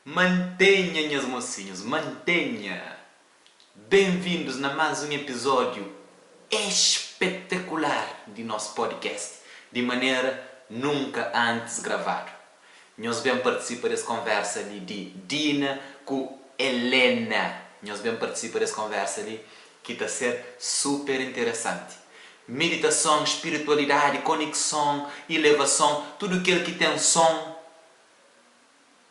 Mantenha nhas mosinhus, mantenha! Benvindos na más un episódiu espetakular di nos podcast, di manera nunka antis gravadu. Nhos ben partisipa des konversa li di Dina ku Helena. Nhos ben partisipa des konversa li ki ta ser super interesanti. Meditason, spiritualidadi, konekson, ilevason, tudu kel ki ten son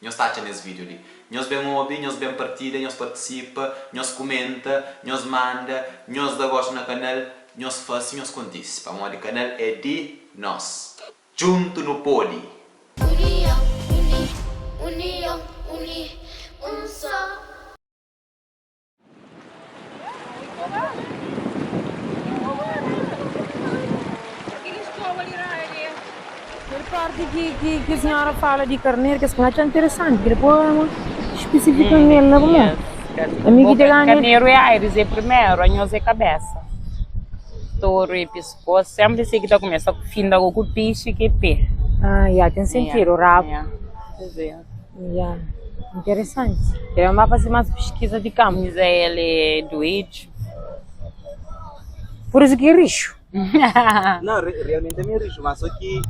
nhos ta atxa nes video li. Nhos ben obi, nhos ben partilha, nhos partisipa, nhos kumenta, nhos manda, nhos da gostu na kanal, nhos fase, nhos kontise, pamodi kanal é di nos. Djuntu nu pode! Union, uni, union, uni, un só. Kel parti ki sinhora fala di karneru kes ki N atxa interesanti ki dipôs spesifika nel la pamodi ami ki ta ganha. Karneru é aires é primeru anhos é kabesa toru é piskos senpri si ki ta kumesa ku finda ku pixi ki é pé. Ah ya ten sentidu rabu. Ya, interesanti. Kel N ba faze más piskiza di kanpu. Mizael é duedju. Pur isu ki é rixu. Não, realmente ami é rixu, mas só ki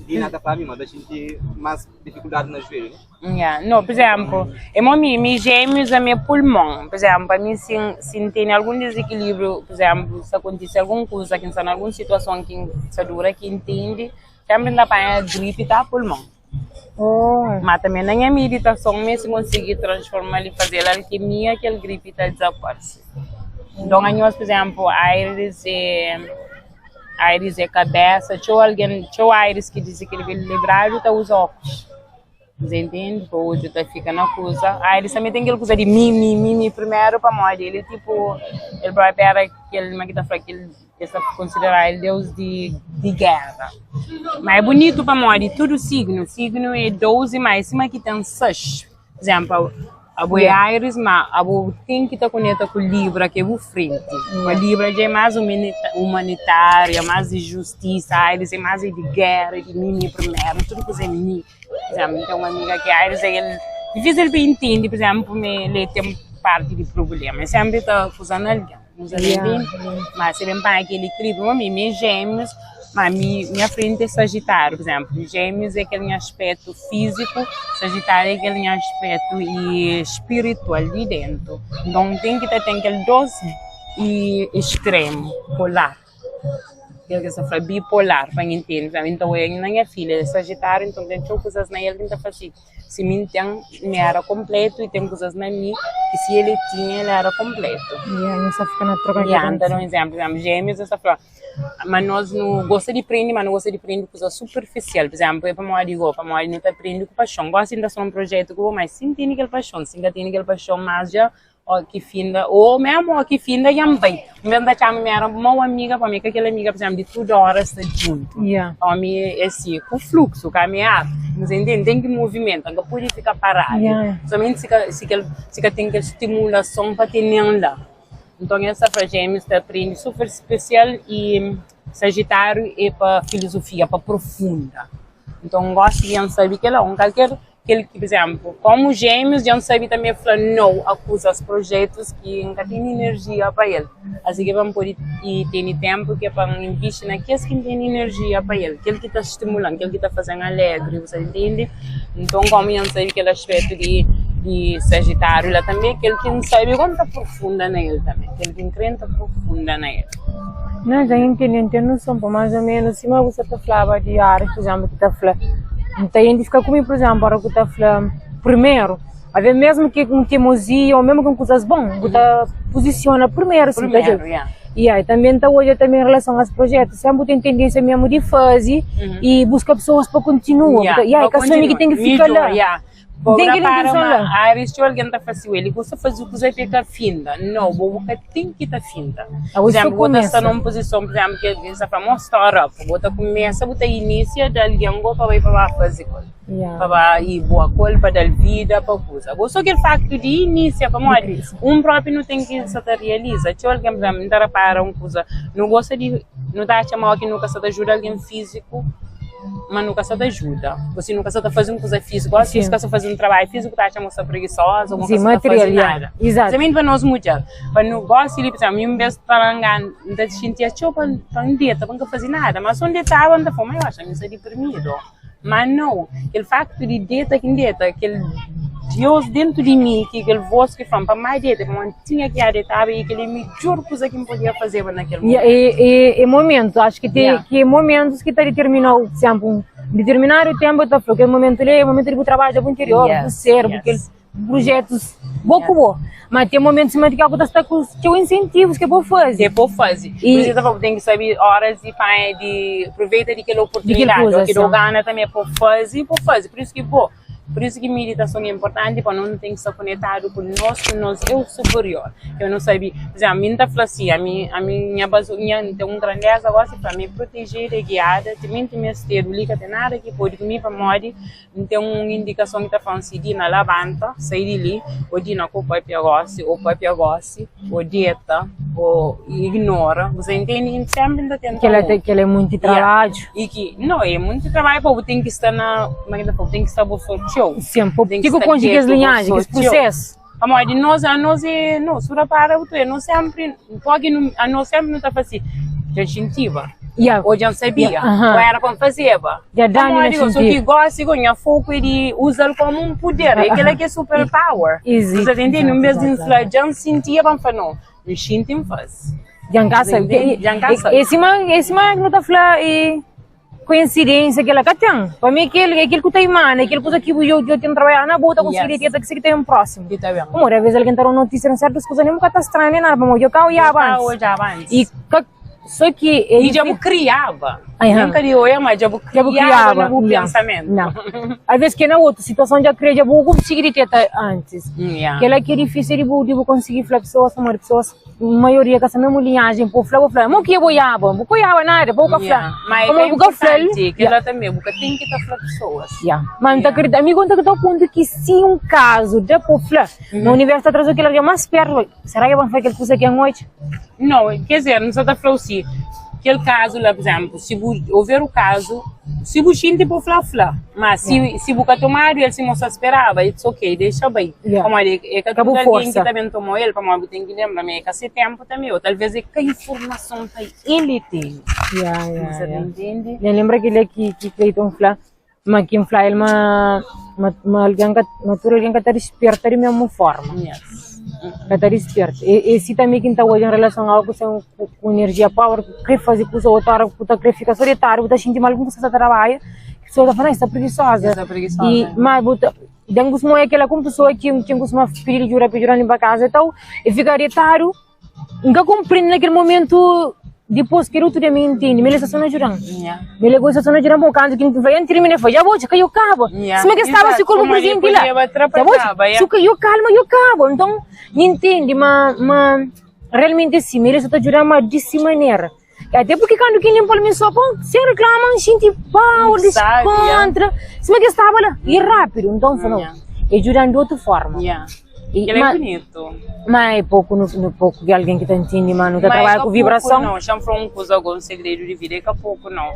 Dina ta fla mi ma ta xinti más difikuldadi na juelhu, né? Ya, no, pur izénplu, é mo mi, mi jémius ami é pulmon. Pur izénplu, ami si N si N tene algun dizikilibriu, pur izénplu, si akontise algun kuza ki N sta na algun situason ki N sta dura ki N ntende, sénpri N ta panha gripi ta pulmon. Má tanbê na nha miditason mi si konsigi transforma-l i faze-l alkimia kel gripi ta dizaparse. Nton anhos pur izénplu Aires é Aires é kabésa txeu algen txeu Aires ki dizikilibradu ta uza óklus Nhos intende? Pa odju ta fika na kuza Aires tanbê ten kel kuza di mi mi mi mi primeru pamodi el é tipu el própi éra kel ma ki ta fla kel Es ta konsiderá el deus di di géra. Má é bunitu pamodi tudu signu, signu é 12 má é sima ki ten 6. Pur izénplu, abo é Aries má abo ten ki ta koneta ku Libra ki é bu frenti. Ma Libra dja é más umanitária, más di justisa, Aries é más é di géra, di mi, mi primeru, tudu kuza é mi. Pur izénplu, N ten un amiga ki é Aries, el difísil pa intende, pur izénplu, ma el ten parti di prubléma, el sénpri ta akuza na algen. Nos algen ben, ma se ben panha kel ekilibriu, ma mi, mi é jémius, ma mi, nha frenti é sajitáriu, pur izénplu, jémius é kel nha aspétu fíziku, sajitáriu é kel nha aspétu i spiritual di déntu. Nton, ten ki ta ten kel dôs i extremu, polar, kel ki es ta fla bipolar, pa N intende. Nton, na nha filha é sajitáriu, nton ten txeu kuzas na el ki N ta fla si. Si mi N ten, mi éra konplétu i ten kuzas na mi ki si el tinha, el éra konplétu. Ya, nhos ta fika na troka Ya, N ta da un izénplu. Pur izénplu, jémius es ta fla ma nos nu gosta di prende, ma nu gosta di prende kuzas superfisial. Pur izénplu, é pamodi go, pamodi nu ta prende ku paxon. Gósi N ta sta na un prujétu ku bo, má si N tene kel paxon, si N ka tene kel paxon, más dja Ó ki finda, ô mésmu ó ki finda dja N bai. Un bês N ta txama mi éra mau amiga pa mi, ka kel amiga, pur izénplu, di tudu óra sta djuntu. Ómi é si, ku fluksu, ka mi ar, N intende? Ten ki movimenta, N ka pode fika paradu. Somenti si ka si kel si ka ten kel stimulason pa tene-m la. Nton es ta fla jémius ta prende super spesial i sajitáriu é pa filozofia, pa profunda. Nton N gosta di N sabe kel-la, un kalker Kel ki, pur izénplu, kómu jémius dja N sabe tanbê fla nau a kuzas, projetus ki N ka tene inerjia pa el. Asi ki pa N pode i tene ténpu ki é pa N invisti na kes ki N tene inerjia pa el, kel ki ta stimula-m, kel ki ta faze-m alégri, bu sa intende? Nton, kómu dja N sabe kel aspétu di di Sajitáriu la tanbê, kel ki N sabe gó N ta aprofunda na el tanbê, kel ki N krê N ta aprofunda na el. Não, dja N ntende, N ten noson pa más o ménus sima bu sa ta flaba di Aries, pur izénplu, ki ta fla N ta identifika ku mi, pur izénplu, óra ku ta fla primeru, avê mésmu ki un temozia ô mésmu ki un kuzas bon, bu ta puzisiona primeru, si bu ta djobe. Ya, i tanbê N ta odja tanbê en relason as projetu, sénpri bu ten tendénsia mésmu di faze i buska pesoas pa kontinua, bu ta, ya, i ka sô mi ki ten ki fika la. Bo Ten ki rapara ten ma la. Aries txeu algen ta fla si el gosta faze kuza pa el ka finda. No, bo bu ka ten ki ta finda. Abo Pur izénplu, sô bo ta sta kumesa. na un puzison, pur izénplu, ki algen sta fla mo start up, bo ta kumesa, bu ta inisia da algen go pa bai pa ba faze ku el, Ya. pa ba i bua ku el, pa da-l vida, pa kuza. Bo sô kel faktu di inisia, Di pamodi krese. un propi nu ten ki sa ta realiza. Txeu algen, pur izénplu, N ta rapara un kuza, nu gosta di, nu ta atxa ma óki nu ka sa ta juda algen fíziku. ma nu ka sa ta ajuda. Ou si nu ka sa ta faze un kuza fíziku, óras ki nu ka sa faze un trabadju fíziku ta atxa ma nu sta pregisoza ou ma nu ka sa ta faze nada. Spesialmenti pa nos mudjer, pa nu gosi li, pur izénplu, mi un bes ta langan, N ta xintia txeu pa N deta, pa N ka faze nada, ma si N detaba N ta fla, ma eu atxa mi sta diprimidu. Ma nau, kel faktu di deta ki N deta, kel Deus dentu di mi, ki kel vos ki fla-m pa N bai deta, pamodi N tinha ki ya detaba i kel-li é midjór kuza ki N podia fazeba na kel Ya, momentu. e, e, e momentu, acho ki te, Ya. ki é momentus ki ta determina-u, por exemplo, un determinadu tempu ta fla, kel momentu li é momentu di bu trabadja bu interior, bu Yes, ser, bu kel yes. projetus bo ku bo. Ma ten momentus sima di kel ku ta sta ku txeu insentivus ke bo faze. Ke bo faze. E Por isso ta fla, bu ten ki sabe oras di panha di aproveita di kel oportunidadi. kuza, O ki dau sim. gana tanbe pa faze, pa faze. Por isso ki bo, por isso ki meditason é importanti pa no nu ten ki sta konetadu ku nos, ku nos eu superior. Ke no sabe, por exemplo, mi nta fla si, ami, ami nha bazu, nha ten un grandeza gosi fla mi é protejida e guiada, timenti mi estedu li ka ten nada ki podi ku mi pamodi N ten un indikason ki ta fla-m si Dina labanta, sai di li, ô Dina ka pâpia gósi, ô pâpia gósi, ô deta, ô ignora. Bu sa intende? N sénpri N ta tenta Kel-la obi. kel-la é monti trabadju. I ki, no, é monti trabadju pa bu ten ki sta na, kuma ki ta fla, bu ten ki sta bo sô txeu. Sin, pa Bu ten ki ti ku sta konxe kes ketu bo linhaji, sô kes txeu. prusésu. Pamodi nos, anos é, no, si bu rapara, bu ta oja, nos sénpri, pó ki nu, anos sénpri nu ta fla si, dja N xintiba. Ya. Ô dja N sabia. Ya, aha. Ô éra pa N fazeba. Dja da-mi na Pamodi sô xintidu. ki gósi gó nha foku é di uza-l kómu un puder. É kel-la ki é super power. Izi. Bu ta intende? Un bes di N Exato, fla exato. dja N sintia pa N fla no, N xinti N faze. Dja N ka sabe. Dja N ka sabe. É sima, é sima nu ta fla e koinsidênsia kel-la ka ten. Pa mi kel é kel ku ta imana, é kel kuza ki bu dja ten trabadjadu na bo, ta konsigi Yes. deteta kuse ki ta ben prósimu. Ki ta ben. Pamodi alvês algen ta da un notísia di un sertus kuza nen bu ka ta stranha nen nada, pamodi dja ka oiaba Dja ka antis. odjaba antis. I ka Só ki é I dja bu kriaba. Aham. Nunka di oia, ma dja bu Dja bu kriaba kriaba. na bu Ya. pensamentu. Não. Às vezes que na outra situação dja kria, dja bu konsigi deteta antis. Ya. Kel-la ki é difícil di bu, di bu konsigi fla pessoas, pamodi pessoas, maioria ka sa mesmu linhagem, pa bu fla, bu fla, mo ki é boiaba? Bu ka oiaba nada, pa bu ka fla. Ya. Ma é ka Pamodi bu ka fla-l. importanti, kel-la tanbe, bu ka ten ki ta fla pessoas. Ya. Ma N ta Ya. kridita, ami gosi N ta kridita ao pontu ki si un kazu da pa bu fla, ma universu ta traze-u kel algen más pertu, Será ke bon fla kel kuza ki N odja? Não, quer dizer, N sa ta fla-u si, kel kazu la, pur izénplu, si bu houver o kazu, si bu xinti pa bu fla, fla. Ma si, si bu ka tomadu el sima bu sta speraba, it's ok, dexa bai. Yeah. Pamodi é ka Ka bu tudu algen ki forsa. ta ben toma el, pamodi bu ten ki lenbra ma é ka se ténpu tanbe, ô talvês é ka informason pa el tene. Yeah, Bu yeah, sa ta yeah. intende? Nha lenbra kel-la ki ki Cleiton fla, Ma ki N fla el ma ma ma algen ka ma tudu algen ka ta disperta di mesmu forma. Yes. Ka ta disperta. E e si tanbe ki N ta odja en relason a ku sen ku ku enerjia power ku kre faze kusa otu ora ku ta kre fika so detadu bu ta xinti ma algun kusa sta ta trabadja pesoa ta fla na e sta prigisoza. E sta prigisoza. I ma bu ta den kusma oja kila ku un pesoa ki ki N kusma pidi di djuda pa djuda-m limpa kaza e tau e fika detadu. N ka konprende na kel momentu, dipôs kel otu dia mi intende, mi el sta so na juda-m. Mi el sta so na juda-m pabia kantu ki N fla, N tirmina, el fla, dja bo odja ka yo kaba. Sima ki el staba si korpu prezenti la. Dja bo odja, su ka yo kalma, yo kaba. Nton, N intende ma, ma realmenti é si, mi el sta ta juda-m ma di si manera. Até porque kantu ki N linpa-l mi sopa, sen reklama, N xinti pau, diskontra, sima ki el staba la, i rápidu. Nton, N fla, nau, el juda-m di otu forma. E, Kel é ma, bunitu. ma é poku nu, nu poku ki algen ki ta ntindi ma nu ta Ma é trabadja ka ku poku vibrason. não, xa-m fla un kuza go, un segredu di vida, é ka poku não.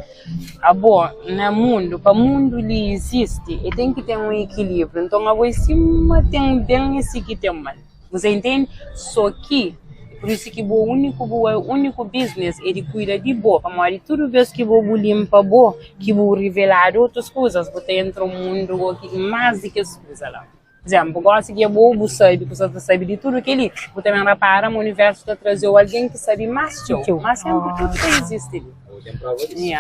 Abo, na mundu, pa mundu li izisti, e ten ki ten un ekilíbriu. Nton abo é sima ten ben é si ki ten mal. Você entende? Só ki, pur isu ki bo úniku bo úniku business é di kuida di bo, pamodi tudu bes ki bo bu linpa bo, ki bu riveladu otus kuzas, bu ta entra un mundu go ki más di kes kuza la. Pur izénplu, gósi ki abo bu sabe, bu sta ta sabe di tudu kel-li, bu ta ben rapara ma universu ta traze-u algen ki sabe más txeu. Má sénpri tudu ta izisti li.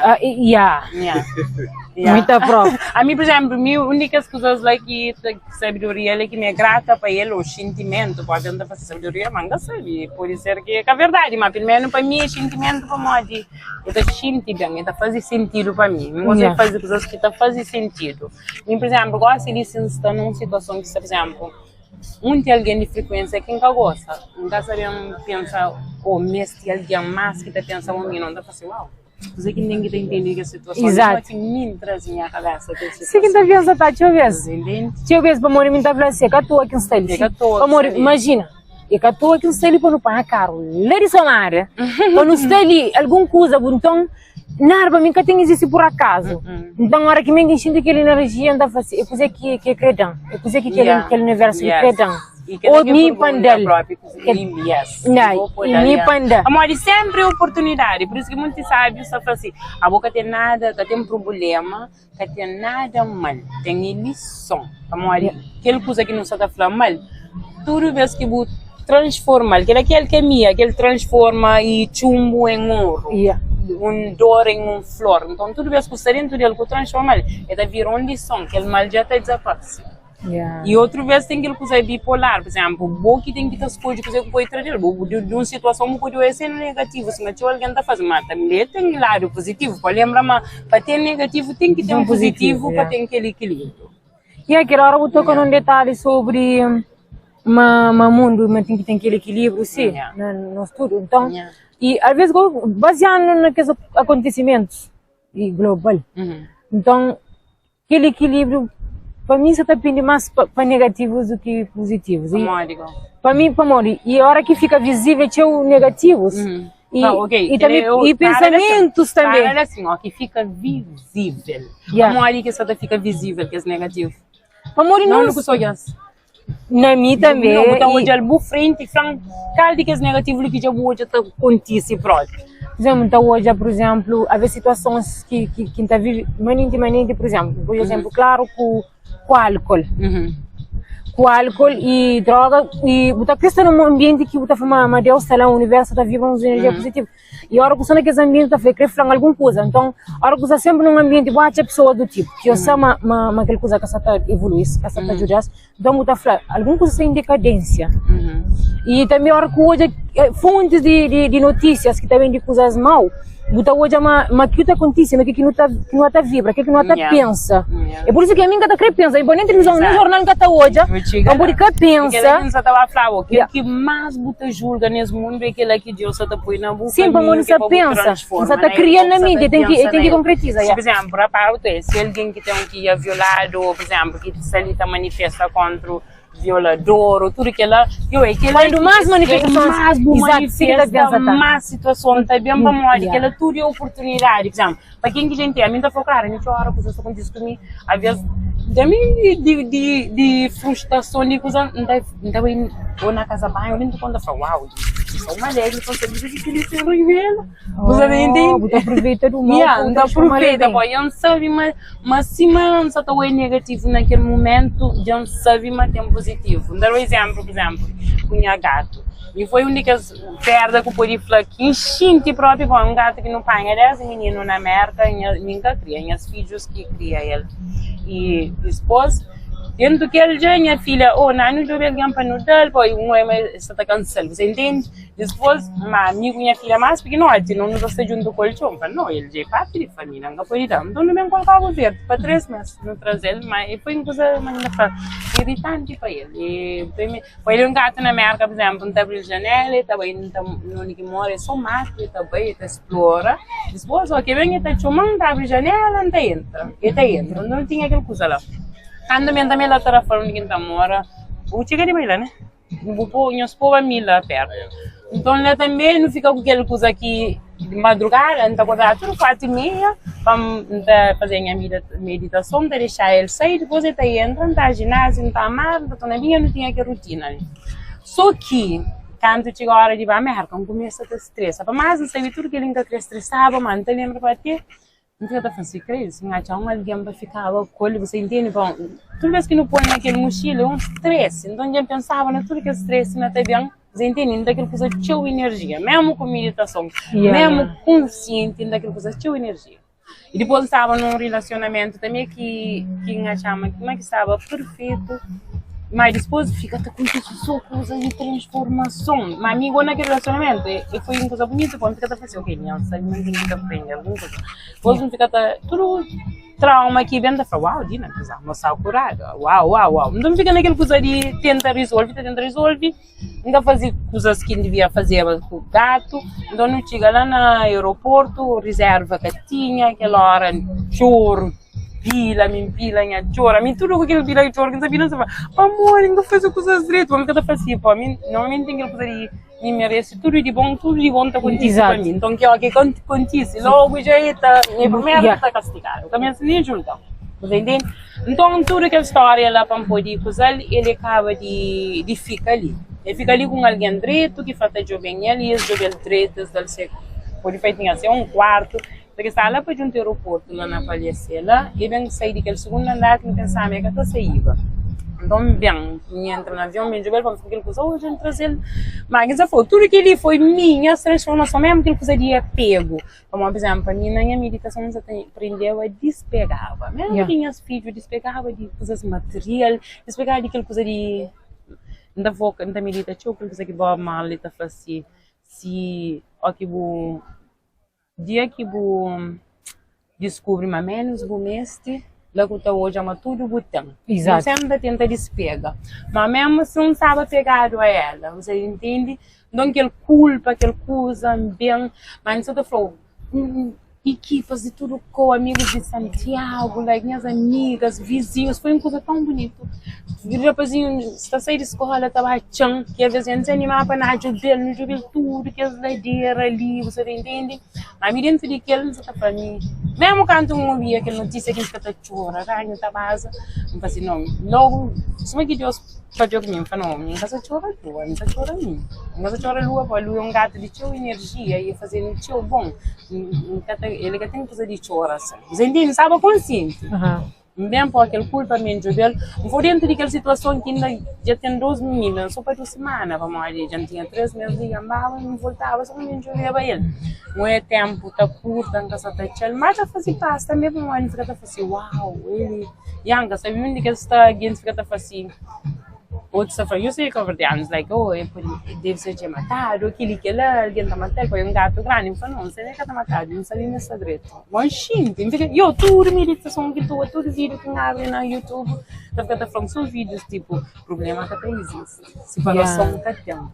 Ah, ya. Muita prova. Ami, pur izénplu, mi un di kes kuzas la ki sabedoria la ki mi é grata pa el, ô xintimentu, pode N ta fla si sabedoria, má N ka sabe, pode ser ki é ka verdadi, má pilmenu pa mi é xintimentu pamodi el ta xinti ben, el ta faze sentidu pa mi. Mi gosta di faze kuzas ki ta faze sentidu. Mi, pur izénplu, gósi li si N sta na un situason ki sta, pur izénplu, munti algen di frikuénsia ki N ka gosta, N ka ta ben pensa ô meste algen más ki ta pensa ma mi, N ta fla si, uau, kuzê ki N ten ki ta intende di kel situason li? Izatu. Modi ki mi N traze nha kabésa kel Si ki N ta situason? pensa ta txeu bês. Intende? Txeu bês pamodi mi N ta fla si, é ka toa ki N sta li. É ka toa ki Pamodi, sta li. imajina, é ka toa ki N sta li pa nu panha karu la di Somaria, pa nu sta li, algun kuza, bu nton. Nada pa mi ka ten izisti pur akazu. Nton ora ki mi N xinti kel inerjia N ta fla si, é kuzê ki ki krê da-m? É kuzê ki kel kel universu li krê da-m? Ô mi pa N da-l? Nha, i mi pa N da. Pamodi sénpri é oportunidadi, pur isu ki monti sábius ta fla si, abo ka ten nada, ka ten prubléma, ka ten nada mal, ten é lison. Pamodi kel kuza ki nu sta ta fla mal, tudu bês ki bu transforma-l, kel-la ki é alkemia, ki el transforma i txunbu en oru, un dor en un flor. Nton, tudu bês ku sta dentu di el, ku transforma-l, el ta bira un lison, kel mal dja ta dizapase. I otru bês ten kel kuza bipolar, pur izénplu, bo ki ten ki ta skodje kuzê ki bu pode tra di el. Bo di un situason bu pode odja senu negativu sima txeu algen ta faze, má tanbê ten ladu puzitivu. Pa lenbra ma pa ten negativu ten ki ten puzitivu pa ten kel ikilíbriu. I kel óra bu toka nun detalhi sobri ma ma mundu ma ten ki ten kel ikilíbriu si na nos tudu. Nton, i alvês baziandu na kes akontisimentus global, nton Kel ekilíbriu pa mi sa ta pindi más pa negativus du ki puzitivus. I Pamodi go? Pa mi pamodi i ora ki fika vizível txeu negativus i Ah, ok. i tanbe Eu- i para assim, pensamentus tanbe. Para assim, ó, ki fika vizível. Yeah. Pamodi ki sa ta fika vizível kes negativu? Pamodi Não, nos nu ku só jas. na mi tanbe Não, bu ta i odja-l bu frenti i fla-m kal di kes negativu li ki dja bu odja ta kontise propi. Pur izénplu, N ta odja, pur izénplu, avê situasons ki ki ki N ta vive manenti manenti, pur izénplu, N poi izénplu klaru ku ku álkol, ku álkol i droga i bu ta krê sta na un anbienti ki bu ta fla ma ma Deus sta la, universu ta vibra uns enerjia puzitivu. I ora ku sta na kes anbienti ta fla, e krê fla-m algun kuza. Nton, ora ku sta sénpri na un anbienti bu atxa pesoas du tipu ki yo sa ma ma ma kel kuza ka sta ta evolui-s, ka sta ta djuda-s, nton bu ta fla, algun kuza sta en dekadênsia. I tanbê ora ku odja fontis di di di notísias ki ta ben di kuzas mau, bu ta odja ma ma ki ta kontise, ma ke ki nu ta ki nu ta vibra, ke ki nu ta pensa. É pur isu ki ami N ka ta krê pensa, i nen tilivizon, nen jornal N ka ta odja, pa N pode ka pensa. Kel-la ki N sa ta ba fla-bu, kel ki más bu ta julga nes mundu é kel-la ki Deus sa ta poi na bu Sim, kaminhu pamodi ki é N sa pa bu pensa, N transforma, sa ta na el, kria pa bu na sa menti, ta e ten ki, pensa e ten na ki el. konkretiza, Si, ya. pur izénplu, rapara bu ta si algen ki ten ki é violadu, ô pur izénplu, ki sta li ta manifesta kóntra violador ô tudu kel-la, yo, é kel-la Kuandu más manifestasons, más bu izatu, si ki ta manifesta, pensa ta. más situason ta ben, pamodi Ya. kel-la tudu é oportunidadi. Pur izénplu, Pa ken ki dja N ten, ami N ta fla, klaru, mi txeu óra kuzas ta kontise ku mi, alvês da mi di di di frustrason di kuza, N ta N ta bai ô na kaza banhu, algen ta konta fla, uau, di sta uma alegri pa sabi di kili sen revela, bu sa ta intende? Bu ta aproveita du mau Ya, pa bu N ta transforma-l em aproveita, bem. poi N sabi ma ma sima N sa ta oi negativu na kel mumentu, dja N sabi ma ten puzitivu. N ta da un izénplu, pur izénplu, ku nha gatu, mi foi un di kes Perda ku pode fla ki N xinti propi bom, un gatu ki nu panha desdi mininu na Merka, mi N ka kria, nhas fidjus ki kria el. I dispos, dentu kel dja, nha filha, oh, na nu djobe algen pa nu da-l, poi un oi ma el sta ta kansa-l, bu sa intende? Dispos, ma mi ku nha filha mas pikinoti, no nu ta sta djuntu ku el txeu, N fla, no, el dja é parti di família, N ka pode da. Nton nu ben ku el Kabu Verdi pa 3 mes, nu traze-l, ma e foi un kuza, ma N ta fla, iritanti pa el. E Foi un gatu na Merka, pur izénplu, N ta abri-l janéla, el ta bai, N ta, undi ki N mora é sô matu, el ta bai, el ta splora. Dipôs, óki el ben, el ta txoma-m, N ta abri janéla, N ta entra, el ta entra. Nton, nu tinha kel kuza la. Kantu mi tanbe la Tarrafal undi ki N ta mora, bu txiga di bai la, ne? Bu pô, nhos poba mi la pértu. Nton, la tanbe nu fika ku kel kuza ki. Di madrugada N ta kordaba tudu kuatu i meia pa N ta faze nha meditason, N ta dexa el sai, dipôs el ta entra, N ta jináziu, N ta amara, N ta toma binha, nu tinha kel rutina li. Sô ki kantu txiga óra di ba Mérka, N kumesa ta stresa. Pa más N sabe tudu kel-li, N ka krê stresaba, má N ta lenbra pa ti N fika ta fla si krê, si N atxa un algen pa fikaba ku el, bu sa intende? Pa tudu bês ki nu poi na kel muxila é un stresi. Nton dja N pensaba na tudu kel stresi na ta ben, bu sa intende? N da kel kuza txeu inerjia, mésmu ku miditason, mésmu konsienti, N da kel kuza txeu inerjia. I dipôs N staba nun rilasionamentu tanbê ki ki N atxaba ma ki staba perfetu, má dipôs fika ta kontise sô kuza di transformason. Má mi gó na kel rilasionamentu e foi un kuza bunitu pa N fika ta fla. Ok, nha sabe ma N ten ki ta prende algun kuza. Dipôs N fika ta, tudu trauma ki ben ta fla, uau, Dina, kuza, no sta kuradu, uau, uau, uau. Nton N fika na kel kuza di tenta rizolve, ta tenta rizolve, N ka faze kuzas ki N devia fazeba ku gatu. Nton nu txiga la na aeroportu, rizerva ka tinha, kel óra txoru. Pila, mi pila nha txora, mi tudu ku kel pila ki txora ki N ta bira N ta fla, pamodi N ka faze kuzas dretu, pamodi N ka ta fla si, pô, mi normalmenti ten kel kuza di mi merese tudu di bon, tudu di bon ta kontise pa mi, nton ki óki ka kontise, logu dja e ta, mi é primeru ki ta kastigadu, ka meste nen julga-m, bu ta intende? Nton tudu kel stória la pa N pode kuza-l, el e kaba di fika li, el fika li ku un algen dretu ki fla ta djobe-m el i es djobe-l dretu, es da-l se, pode fla el tinha se un kuartu. Porque sta la pa djuntu aeroportu la na Palhecê la, e ben sai di kel sugundu andar ki N pensaba ma e ka ta saiba. Nton N ben, N entra na avion, N ben djobe-l pa N fla kel kuza, oh dja N traze-l. Ma ki N sa fla, tudu kel-li foi minha transformason, mésmu kel kuza di apegu. Pamodi, pur izénplu, ami na nha miditason N sa ta prendeba dispegaba, mésmu ki nhas fidju, dispegaba di kuzas material, dispegaba di kel kuza di, N ta foka, N ta midita txeu kel kuza ki Bob Marley ta fla si, si óki bu. Dia ki bu diskubri ma ménus bu meste, la ku ta odja ma tudu bu ten. Izatu. Nu sénpri ta tenta dispega, ma mésmu si un staba pegadu a ela, bu sa intende? Nton kel kulpa, kel kuza ben, ma N sa ta fla-u, ekipas di tudu kau, amigus di Santiagu, like nhas amigas, vizinhus, foi un kuza tãu bunitu. Rapazinhu sta sai di skola ta ba txan, ki alvês N desanimaba pa na djobe-l, nu djobe-l tudu kes ladera li, bu sa ta intende? Ma mi dentu di kel, N sa ta fla mi, mésmu kantu N obia kel notísia ki N fika ta txora, ranhu ta baza, N fla si, nau, logu suma ki Deus papia ku mi, N fla, nau, mi N ka sa txora lua, N sa txora mi, N ka sa txora lua pabia lua é un gatu di txeu inerjia i el faze-nu txeu bon, N ka ta, el ka ten kuza di txora asin, bu sa intende? N staba konsienti. N ben pô kel kulpa mi N djobe-l N foi dentu di kel situason ki inda dja ten dos minina so pa dus simana pamodi dja N tinha tres mes di Gambaba N voltaba so pa mi N djobeba el N oia tenpu ta kurta N ka sa ta atxa-l ma ta fase pas tanbe pamodi N fika ta fase uau el ya N ka sabe undi ki el sta gentis fika ta fase Otus ta fla, Yo sei kabuverdianus, like, oh, el pode, debe ser dja matadu, kili, kila, algen ta mata-l, poi un gatu grandi. N fla, no, N sabe el ka ta matadu, N sabe ma el sta dretu. Bon, N xinti, N fika, yo, tudu miditason ki N ta obi, tudu vídiu ki N abri na YouTube, ta fika ta fla-m so vídius tipu, prubléma ka ta izisti, siparason ka ten.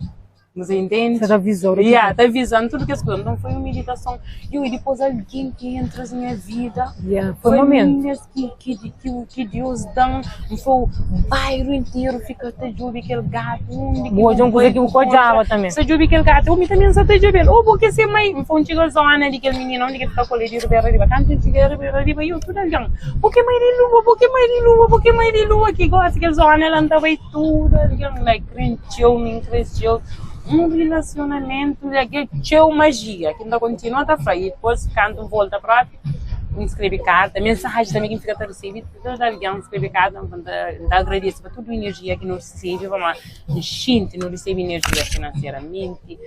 Você entende? Você ta avizou. Yeah, ta avisando tudo que as coisas. Então foi uma meditação. E eu, depois alguém que entra na minha vida. Yeah, foi, foi momento. Minhas que, que, que, que Deus dá. Foi o bairro inteiro fica te jubi aquele gato. Onde que Boa, um coisa que o cojava também. Você jubi aquele gato. Eu me também só te jubi. Ou porque ser mãe. Foi um chico zona de aquele menino onde que fica com de Ribeira Riba. Tanto chico Ribeira Riba. E eu tudo alguém. Porque mãe de lua, porque mãe de lua, porque mãe de lua que gosta que zona ela não tá bem tudo alguém like txeu mi N krê txeu un rilasionamentu di algen txeu majia ki N ta kontinua ta fla i dipôs kantu N volta propi N skrebe karta mensaji tanbe ki N fika ta resebe tudu algen N skrebe karta N ta agradese pa tudu inerjia ki nu resebe pamodi N xinti nu resebe inerjia finanseramenti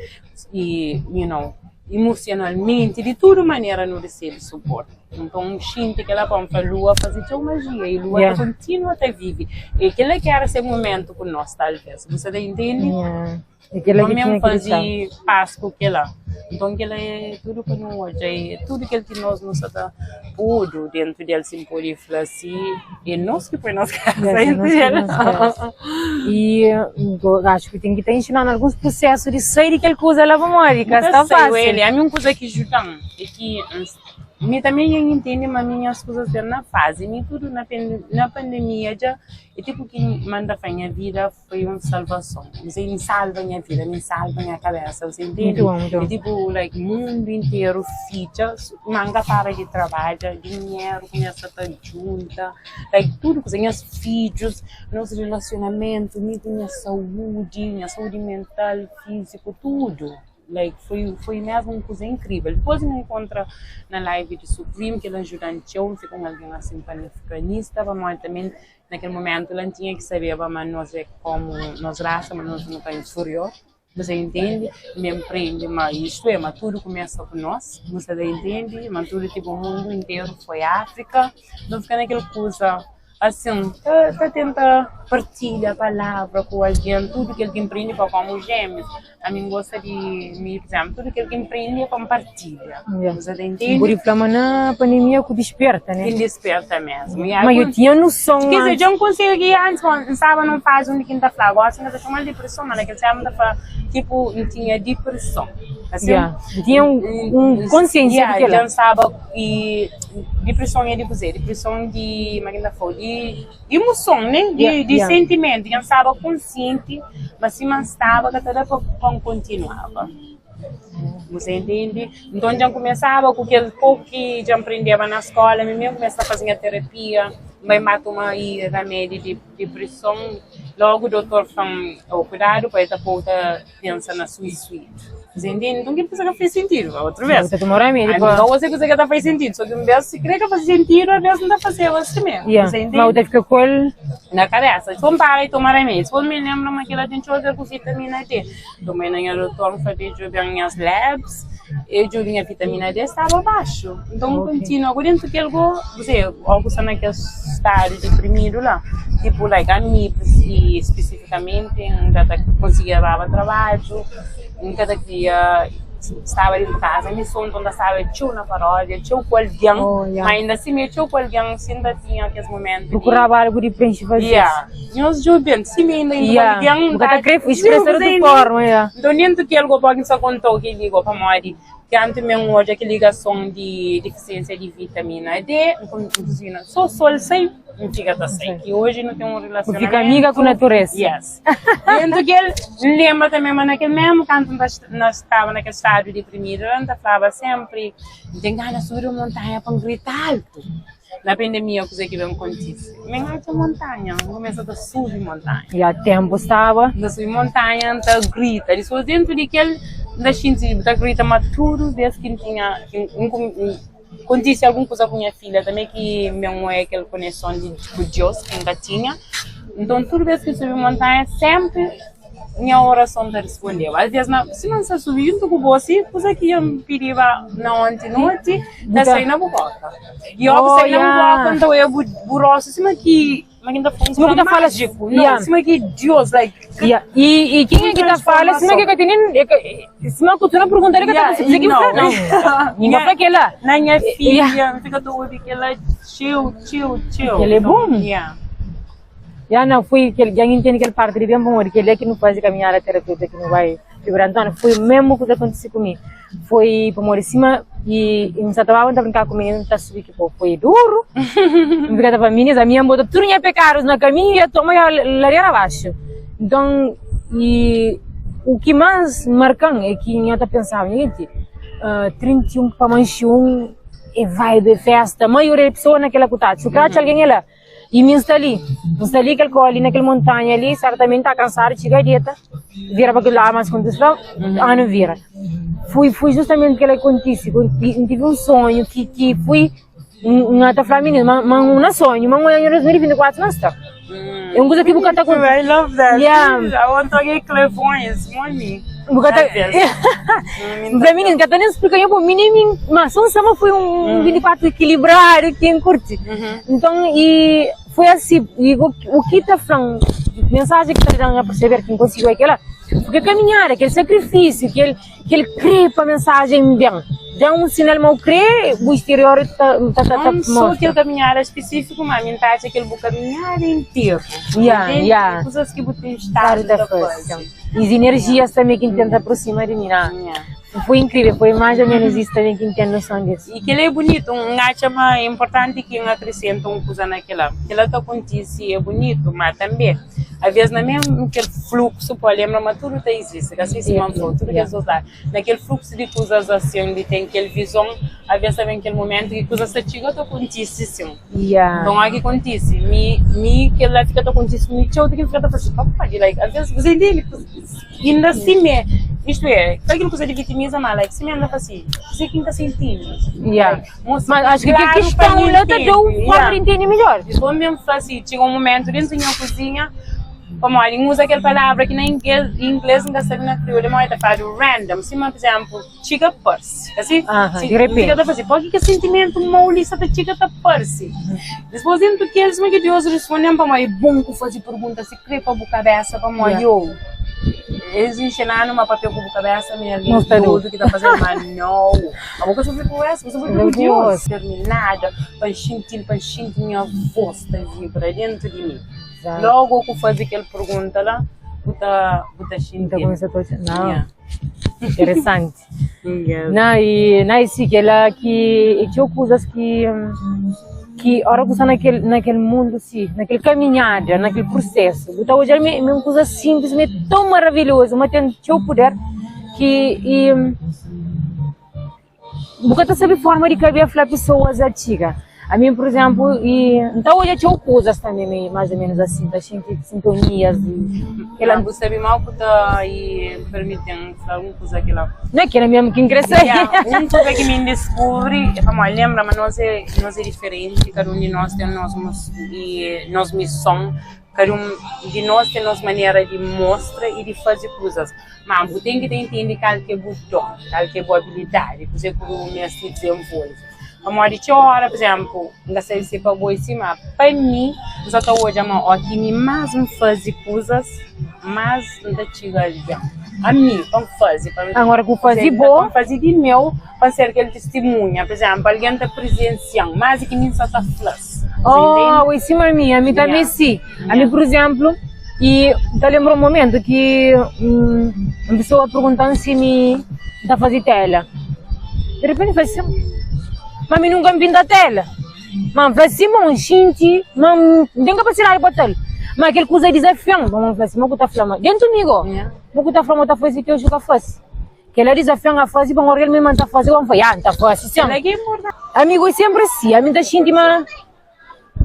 i you know imusionalmenti di tudu manera nu resebe suporti. Nton, N xinti kel-la pa N fla, Lua faze txeu majia i Lua ta kontinua ta vive. I kel-la ki éra se momentu ku nos, talvês. Bu sta ta intende? Nton, mi N faze pas ku kel-la. Nton, kel-la é tudu pa nu odja i tudu kel ki nos nu sta ta podu déntu di el, si N pode fla si, é nos ki poi nos kabésa déntu di el. I acho ki ten ki ta inxina-nu alguns prusésu di sai di kel kuza la pamodi ka sta fásil. Ami un kuza ki juda-m é ki N Mi tanbe nha intende ma mi nhas kuzas ten na fazi mi tudu na na pandemia dja é tipu ki manda fla nha vida foi un salvason nse n salva nha vida mi salva nha kabesa nse intende é tipu like mundu interu fitxa ma nka para di trabadja dinheru kumesa ta djunta like tudu kuza nhas fidjus nos rilasionamentu mi ku nha saúdi nha saúdi mental físiku tudu. Like foi foi mesmu un kuza inkrivel. Dipôs N nkontra na live di Supreme ki el ajuda-m txeu, N fika un algen asin panifikanista pamodi tanbe na kel mumentu la N tinha ki sabeba ma nos é komu nos rasa ma nos nu ka inferior, bu sa intende? N ben prende ma istu é ma tudu kumesa ku nos, bu sa ta intende? Ma tudu tipo mundu interu foi Afrika, nu fika na kel kuza. Asin, ta ta tenta partilha palavra ku algen, tudu kel ki N prende pa komu jémius. Ami N gosta di mi, pur izénplu, tudu kel ki N prende é pa N partilha. Yeah. Bu sa ta intende? Bu pode fla ma na pandemia ku disperta, né? Ki N disperta mesmu. Yeah. Ma eu tinha noção Quer dizer, antes. dja N konsigi antis, bon, N staba nun fazi undi ki N ta fla, gosi N ka ta txoma-l depreson, ma na kel ténpu N ta fla, tipu, N tinha depreson. Asin, Yeah. N tinha un, un konsiênsia yeah, di kel-la. dja N staba i depreson é di kuzê? Depreson di, ma ki N ta fla-u, di imuson, né? Di, Yeah, di yeah. sentimentu. Dja N staba konsienti ma sima N staba ka ta da pa pa N kontinuaba. Bu sa intende? Nton dja N kumesaba ku kel poku ki dja N prendeba na skóla, mi mesmu kumesa ta faze nha terapia, N bai ba toma i ramedi di depreson. Lógu dotor fla-m, Ô, kuidadu pa el ta pô-u ta pensa na suisidu. Bu sa intende? Nton kel kuza ka faz sentidu, otu bes. Bu ta toma ramedi Ami pa. ka osi kuza ka ta faz sentidu, so ki un bes si kre ka faze sentidu, abes N ta fazeba simé. Bu Yeah. sa Ma bu intende? ta fika ku el. Na kabesa. Si N para di toma ramedi, si mi lenbra ma kila ten txeu aver ku vitamina D. Tumei na nha dotor, N fla pa el djobe-m nhas labs, el djobe nha vitamina D staba baxu. Nton N kontinua ku dentu kel go, kuzê, óki bu sta na kel stadu diprimidu la, tipu like ami spesifikamenti N ka ta konsigia baba trabadju, N ka ta kria staba dentu kaza mi so, nton N ta staba txeu na paródia, txeu ku algen, ma inda simé txeu ku algen, si N ta tinha kes momentu di. Prokuraba algu di prenxe vazio. Yeah. Nhos djobe-m, si mi inda inda Yeah. algen Bu ka ta kre expresa di otu forma, yeah. Nton dentu kel go podi N sa konta-u kel-li go pamodi kantu mi N odja kel ligason di difisiensia di vitamina D, N konsigi so sol sai, N fika ta sai. Ki oji nu ten un Bu fika amiga ku relasionamentu. natureza. Yes. Dentu kel, N lenbra tanbe ma na kel mesmu kantu N ta N staba na kel stadu diprimidu la, N ta flaba senpri, N ten gana subi un montanha pa N grita altu. Na pandemia kuzê ki ben kontise? Mi N atxa montanha, N kumesa ta subi montanha. Ya tempu staba. N ta subi montanha, N ta grita. Dipôs dentu di kel, N ta xinti, N ta grita ma tudu bês ki N tinha, ki N kontise algun kuza ku nha filha tanbê ki N ben oia kel koneson di ku Deus ki N ka tinha. Nton tudu bês ki N subi montanha, sénpri Nha orason ta rispondeba. Alvês, na, sima N sta subi djuntu ku bo, si kuza ki N pidiba na onti noti ta sai na bu boka. I óki Oh, sai na bu ya. boka, N ta oia bu, bu rostu sima ki, sima ki N ta fla, un Sima ki kuza ta fala, májiku. Nau, ya. sima ki Deus, like, ka Ya. I, i kenha un ki ta fala sima ki transformason. ka ten nen, e ka, sima ku tu na pergunta li ka ta Ya, konsigi ki nau. fla, nau. Nhu ka Nha, fla kela. na nha Ya. filha, N fika ta obi kela txeu, txeu, txeu. Kel é Nton, bom. ya. Ya na foi kel dja N intende kel parti di ben pamodi kel dia ki nu faze kaminhada terapeuta ki nu bai Ribeirão Antônio foi mesmu kuza kontise ku mi foi pamodi sima i N sa ta baba N ta brinka ku mininu N ta subi ki po foi duru N fika ta fla minis ami N bota tudu nha pekadus na kaminhu ya toma ya ladera abaxu nton i u ki mas markan é ki nha ta pensaba nha genti 31 pa manxi 1 é vibe é festa maioria di pesoa na kila ku ta atxa su ka atxa algen é la. I mi N sta li, N sta li kel kó li na kel montanha li, sertamenti ta kansadu, txiga deta, vira pa kel ladu, mas kontise fla, anu vira. Fui, fui justamenti kila ki kontise, N tive un sonhu ki, ki fui, N ta fla mininu, ma, ma N na sonhu, ma N oja nha 2024 na sta. É un kuza ki bu ka ta I love that. Yeah. I want to get clairvoyance, mami. Bu ka ta N fla mininu, N ka ta nen splika nha bo, mi nen mi, ma son sama foi un 24 ekilibradu ki N kurti. Nton, i foi asi, i u ki ta fla-m, mensajen ki ta da-m a perseber ki N konsigi oi kela, porque kaminhada, kel sakrifisiu, kel kel kre pa mensajen ben, da un sinal ma u kre, bu isterior ta ta ta Não só mostra. kel kaminhada spesífiku, ma mi N ta atxa kel bu kaminhada interu, Ya, entende? ya. Kuzas ki bu ten stadu Stadu ta ta fase. faze. Is inerjias tanbe ki N tenta aprosima di mi na. Ya. Foi inkrivel, foi mais ou menos isso também ki N ten noson disso. I kel-la é bunitu, N atxa ma é inportanti ki N akresenta un kuza na kel-la. Kel-la ta kontise, é bunitu, má tanbê, alvês na mésmu kel fluksu, pô, lenbra ma tudu ta izisti, ka si sima N fla-u, tudu kes dos ladu. Na kel fluksu di kuzas asin, di ten kel vizon, alvês ta ben kel momentu ki kuzas ta txiga ta kontise sin. Nton, óki kontise, mi, mi kel-la fika ta kontise ku mi txeu, ti ki N fika ta fla si, pamodi? Like, alvês, bu ta intende? Inda simé, istu é, ka kel kuza di vitimiza, ma like simé N ta fla si, kuzê ki N ka sa intende? Yeah. Mostra Mas acho que kel klaru pa kistão mi la ta intende. dau forma Yeah. di intende midjor. Dipôs mi N fla si, txiga un mumentu dentu nha kuzinha. Pamodi N uza kel palavra ki na ingles N ka sabe na kriolu, modi ta fladu random, sima pur izénplu, txiga parse, asi? Di repenti. Txiga ta parse, pamodi ki kel sentimentu mau li sa ta txiga ta parse? Dipôs dentu kel, sima ki Deus responde-m, pamodi é bon ku faze pergunta si krê pa bu kabésa, pamodi ô es inxina-nu ma papia ku bu kabésa ma é algen dodu ki ta faze-l, ma nau, abo ka sa faze ku es, bu sa faze ku Deus. Terminada pa N xinti-l, pa N xinti nha vós ta vibra dentu di mi. Logo ku faze kel pergunta la, bu ta bu ta xinti. Ta kumesa ta odja. Não. Yeah. Interesante. Yes. Não, e não, e sim, kel-la ki é txeu kuzas ki ki ora ku sta na kel na kel mundu si, na kel kaminhada, na kel prusesu, bu ta odja ma é un kuza sinplis, ma é tão maravilhozu, ma ten txeu puder ki i Bu ka ta sabe forma di kabia fla pesoas a txiga. Ami, pur izenplu, i N ta odja txeu kuzas tanbe mi mais o menus asin, ta xinti sintonias i kila. Bu sabe mau ku ta i permiti-m fla un kuza kila. Não é kila mesmu ki N kre sabe. Un kuza ki mi N diskubri é pamodi lenbra ma nos é nos é diferenti, kada un di nos ten nos i nos mison. Kada un di nos ten nos manera di mostra i di faze kuzas. Má, bu ten ki ta intende kal ki é bu don, kal ki é bu abilidadi, kuzê ki bu meste dizenvolve. Pamodi txeu óra, pur izénplu, N ka sabe si é pa bo é si, má pa mi, N sa ta odja ma óki mi más N faze kuzas, más N ta txiga algen. Ami, pa N faze, pa N. Agora ku faze bo. Pa N faze di meu, pa N ser kel tistimunha. Pur izénplu, algen ta prizensia-m más di ki mi N sa ta fla-s. Oh, oi sima mi, ami tanbe si. Ami, pur izénplu, i N ta lenbra un momentu ki un pesoa pergunta-m si mi N ta faze téla. Di repenti N fla sin, ma mi nunka N pinta téla. Ma N fla sin, ma N xinti ma N ten kapasidadi pa tal. Ma kel kuza dizafia-m, ma N fla sin, ma ku ta fla ma dentu mi go, ma ku ta fla ma ta faze ki oxi ka faze. Kel-la dizafiu-m a faze pa N orgulha mi ma N ta faze, N fla, ya, N ta faze sin. Amigu é senpri si, ami N ta xinti ma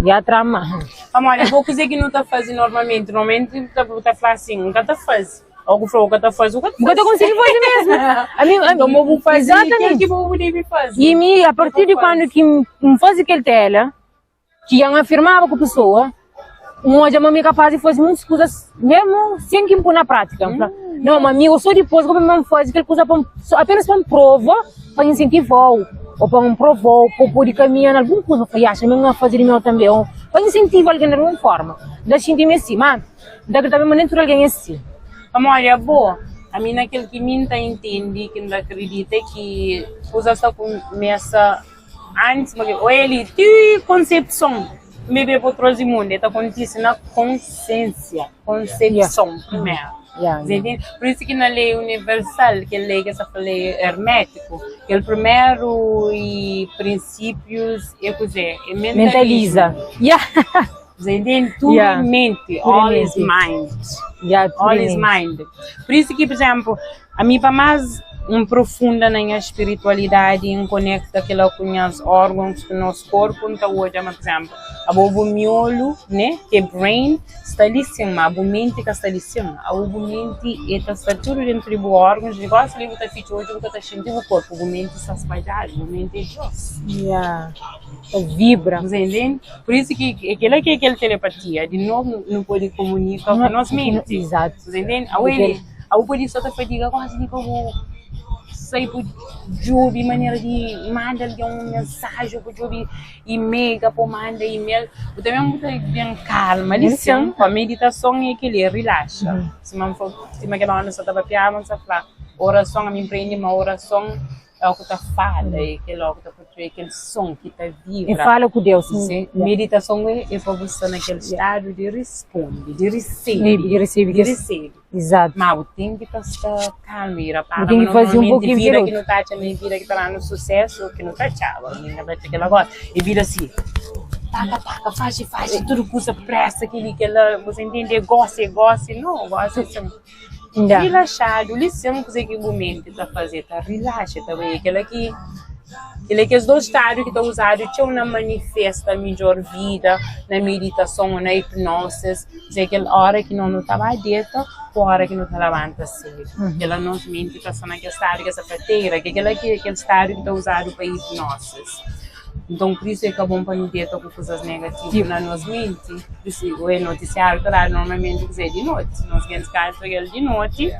ya tra ma. Pamodi bo kuzê ki nu ta faze normalmenti? Normalmenti bu ta fla asin, N ka ta faze. Ô bu fla bu ka ta faze, bu ka ta Bu ka ta konsigi faze mesmu. Ami, ami, Nton bo bu faze kel exatamente. ki bo bu debe faze. I mi, a partir di kuandu ki N faze kel tela, Ki dja N afirmaba ku pesoa, N odja ma mi é kapaz di faze muitus kuzas mésmu sen ki N poi na prátika. N fla, Nau, ma mi sô dipôs ki N faze kel kuza pa N, apénas pa N prova, pa N insentiva-u, ô pa N prova-u, pa bu pode kaminha na algun kuza. N fla, Iaxa, mi N faze di meu tanbê, ô pa insentiva algen di algun fórma. N ta xinti mi é si, má N ta kridita ma nen tudu algen é si. Pamodi abo, ami na kel ki mi N ta intende, ki N ta kridita, é ki kuzas ta kumesa. Antis ma kel oia li ti konsepson bebe pa trazi mundu e ta kontise na konsiensia konsepson primeru pur isu ki na lei universal kel lei ke sa fla lei ermetiku kel primeru i prinsipius e kuze e mentaliza tudu e menti all is mind all is mind pur isu ki pur izenplu Ami pa más N profunda na nha spiritualidadi i N konekta kila ku nhas órgons, ku nos korpu, N ta odja ma, pur izénplu, abo bu miolu, ne, ki é brain, sta li sin, má bu menti ka sta li sin. Abo bu menti e ta sta tudu déntu di bu órgons, di gósi li bu ta fitxa odju bu ka ta xinti bu korpu, bu menti sta spadjadu, bu menti é Diós. Ya, ta vibra. Bu ta intende? Pur isu ki é kila ki é kel telepatia, di nos nu pode komunika ku nos menti. Izatu. Bu ta intende? Abo el. Abo pode sta ta fadiga gosi di pa bu sai bu djobe manera di manda algen un mensaji ô bu djobe email ka pa bu manda email bu ta ben bu ta ben kalma li sin pa meditason é kel-li é rilaxa sima N fla sima kel ómi sa ta papiaba N sa fla orason ami N prende ma orason É o ki ta fala, é kel ó ki ta pâpia, é kel son ki ta vibra. É fala ku Deus. Sim. Meditason é pa bu sta na kel stadu di responde, di resebe. Di resebe. Di resebe. Exato. Ma bu ten ki ta sta kalmu i rapara Bu ten ki faze un pokinhu vida ki nu ta atxa ma é vida ki ta da-nu susesu, ki nu ta atxaba, mi ka ta atxa kel agora, é vida si, taka taka, faxi faxi, tudu kusa presa, kel-li kel-la, bu ta intende? É gosi, é gosi, no, gosi é sin. Rilaxadu, li sen kuze ki bu menti ta faze, ta rilaxa, ta bai. Kela ki, kela ki es dos stadu ki ta uzadu txeu na manifesta midjor vida, na meditason ô na hipnosis, se kel ora ki no nu ta ba deta ku ora ki nu ta labanta sedu. Kela nos menti ta sta na kel stadu ki es ta fla teira, ki kela ki kel stadu ki ta uzadu pa hipnosis. Nton, pur isu é ka bon pa nu deta ku kuzas negativu na nos menti. Pur isu, é notisiáriu ta dadu normalmenti kuzê di noti. Nos gentis kaza ta oja-l di noti,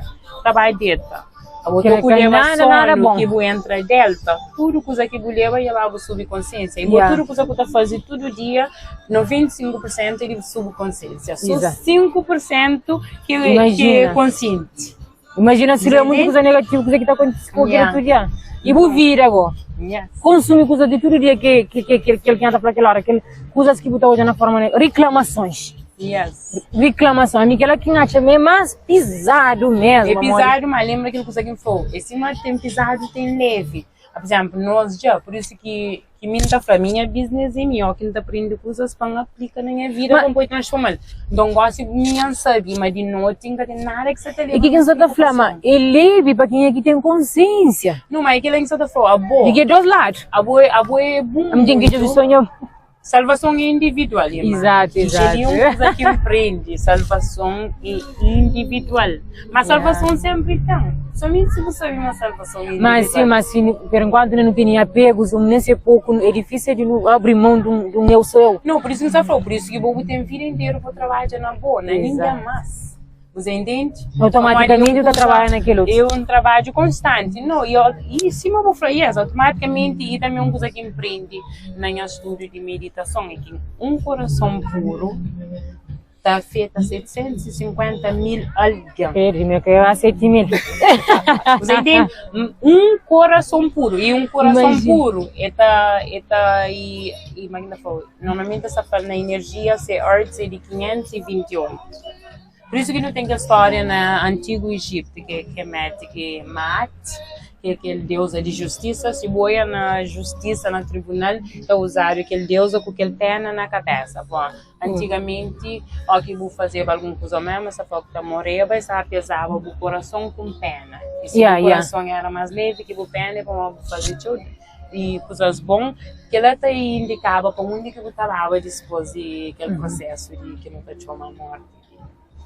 ta bai deta. Abo Kel ta ku ka leba nada, nada sonu bon. ki bu entra delta, tudu kuza ki bu leba dja ba bu subkonsiensia. I bo Yeah. tudu kuza ku ta faze tudu dia, 95% é di subkonsiensia. So Exato. 5% ki ki é Imajina. konsienti. Imajina si leba mutu Entende? kuza negativu, kuza ki ta kontise ku Yeah. kel tudu dia. I bu vida go. Yes. Konsumi kuza di tudu dia ki ki ki kel ki N ta fla kel ora, kel kuzas ki bu ta odja na forma ne riklamasons. Yes. Riklamason, ami kel-la ki N atxa ma é más pizadu mesmu, É amor. pizadu, ma lenbra kel kuza ki N fla-u, é sima ten pizadu ten levi. Pur izénplu, nos dja, pur isu ki ki mi N ta fla, mi nha biznes é mi, óki N ta prende kuzas pa N aplika na nha vida Ma pa N pode transforma-l. Nton, gósi mi nha N sabe ma di noti N ka ten nada ki sa ta é leba ki ki na N sa ta fla, ma preokupason. é lebi pa kenha ki ten konsiénsia. Nau, ma é kel-la ki N sa ta fla-u, abo, Di ki é dos ladu. abo é abo é bu Ami ten ki djobe mundu. so nha. Salvason é individual, irmã. Exato, Isso é exato. un kuza ki N prende. Salvason é individual. Ma salvason senpri ten. Somente si bu sabe ma salvason é Mas sim, individual. mas sim, por enquanto ainda não tem apegos, um nem sei pouco, é difícil de não abrir mão de um, de um eu sou eu. Não, por isso que N sta fla-u, por isso ki bo bu ten vida interu pa trabadja na bo, na ninguém Exato. más. Você entende? Automaticamente Pamodi eu ta trabalha naquele outro. É um trabalho constante. Não, e, e sima bu fla, yes, automaticamente, e também um coisa que empreende na nha estudo de meditação é que um coração puro ta afeta 750 mil alguém. Perdi, meu que eu aceito mil. Você entende? Um coração puro. E um coração Imagina. puro é ta, é ta, e, e, como é que fala? Normalmente essa fala na energia, se hertz é de 528. Pur isu ki nu ten kel stória na antigu Ijitu ki ke mete ki Maat, ki é kel deuza di justisa, si bu oia na justisa na tribunal ta uzadu kel deuza ku kel pena na kabesa. Bo, antigamenti ó ki bu fazeba algun kuza mésmu es ta fla ku ta moreba es ta pezaba bu korason ku un pena. I si bu korason éra más levi ki bu pena é pamodi bu faze txeu di kuzas bon, kel-la ta indikaba pa undi ki bu ta baba dispôs di kel prosesu di ki nu ta txoma mórti.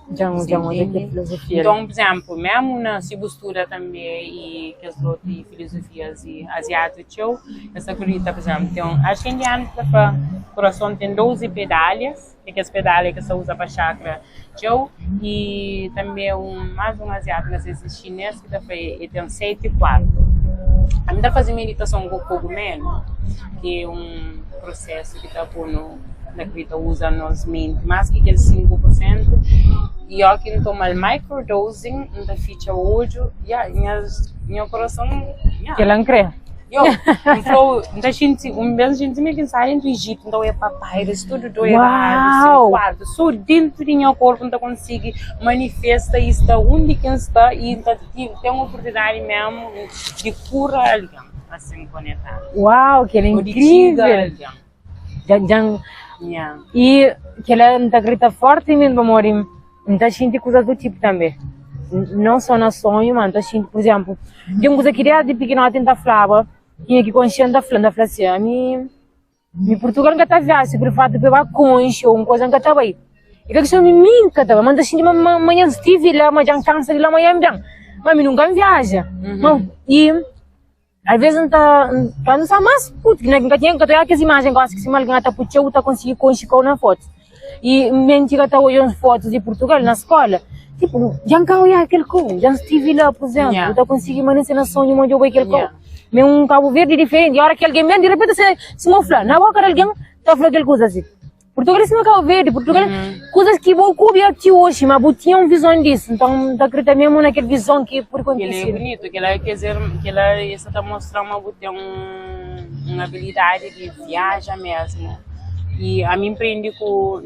Dja-m dja-m odja ki filozofia li. Nton, pur izénplu, mésmu na si bu studa tanbê i kes otu filozofias i aziátiku txeu, es ta kridita, pur izénplu, ten un, axu ki indianu ki ta fla kurason ten 12 pedalhas, ki é kes pedalha ki es ta uza pa xakra txeu, i tanbê un más un aziátiku, n ka se si xinês ki ta fla el ten 7 kuartu. Ami ta faze meditason ku kogumelu, ki é un prosesu ki ta pô-nu. Na ki ta uza nos menti más ki kel 5 pur sentu i ó ki N toma-l microdosing N ta fitxa odju ya nha korason ya Kel-la N krê. Yo, N fla-u N ta xinti un bes N xinti sima ki N sai dentu Ijitu N ta oia papairas tudu doiradu sin kuartu so dentu di nha korpu N ta konsigi manifesta i sta undi ki N sta i N ta ten oportunidadi mésmu di kura algen asin konetadu Uau, kel-la é ô di txiga inkrível! algen. Dja dja-m I kel-la N ta grita fortimenti pamodi N ta xinti kuzas du tipu tanbe. Nau so na sonhu, ma N ta xinti, pur izénplu, ten un kuza ki désdi pikinoti N ta flaba, tinha ki konxe-m ta fla, N ta fla si, ami mi Purtugal N ka ta viaja, si pur fatu pa e ba konxe ô un kuza N ka ta bai. E ka kistau di mi N ka ta bai, ma N ta xinti ma ma nha stivi la, ma dja N kansa di la, ma nha N ben. Ma mi nunka N viaja. I. Alvês N ta N sta más putu ki N ka tinha N ka ta odja kes imajen gosi ki sima algen ta putxa-u ta konsigi konxe kau na fotus. I N ben txiga ta odja uns fotus di Purtugal na skóla, tipu, dja N ka odja kel kau, dja N stivi la, pur izénplu, N ta konsigi ma nen se na sonhu ma dja bai kel kau. Ma é un Kabu Verdi diferenti, óra ki algen ben di repenti sima bu fla, na bóka di algen ta fla kel kuza si. Purtugal é sima Kabu Verdi, Purtugal kuzas ki bo ku obi ti oxi, ma bu tinha un vizon disu, nton N ta kridita mesmu na kel vizon ki pudi Kel-li é kontise. bunitu, kel-la ker dizer, kel-la sa ta mostra ma bu ten un abilidadi di viaja mesmu. I ami N prende ku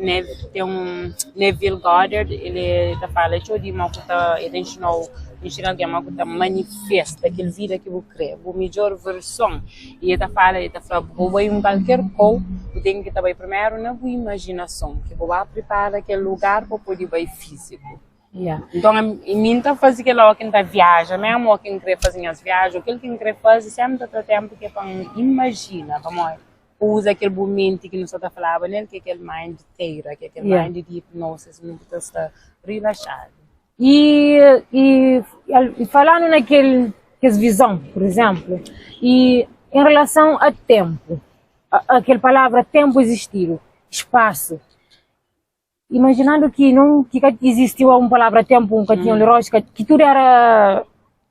ten un Neville Goddard, el ta fala txeu di ma ku ta, el ta inxinau, inxina algen ma ku ta manifesta kel vida ki bu kre, bu midjor verson. I el ta fala, el ta fla, bu bai un kalker kau, bu ten ki ta bai primeru na bu imajinason, ki bu ba pripara kel lugar pa pode bai fíziku. Nton, mi N ta faze kel óki N ta viaja mésmu, óki N krê faze nhas viaji, ô kel ki N krê faze, sénpri N ta tra ténpu ki é pa N imajina, pamodi bu uza kel bu menti ki nu sta ta falaba nel, ki é kel mind teira, ki é kel mind di hipnosis, undi bu ta sta rilaxadu. I i i falanu na kel kes vizon, pur izénplu, i en relason a ténpu. Kel palavra ténpu izistidu, spasu. Imaginando ki non ki ka izistiba un palavra ténpu, ka tinha un relójiu, ka ki tudu éra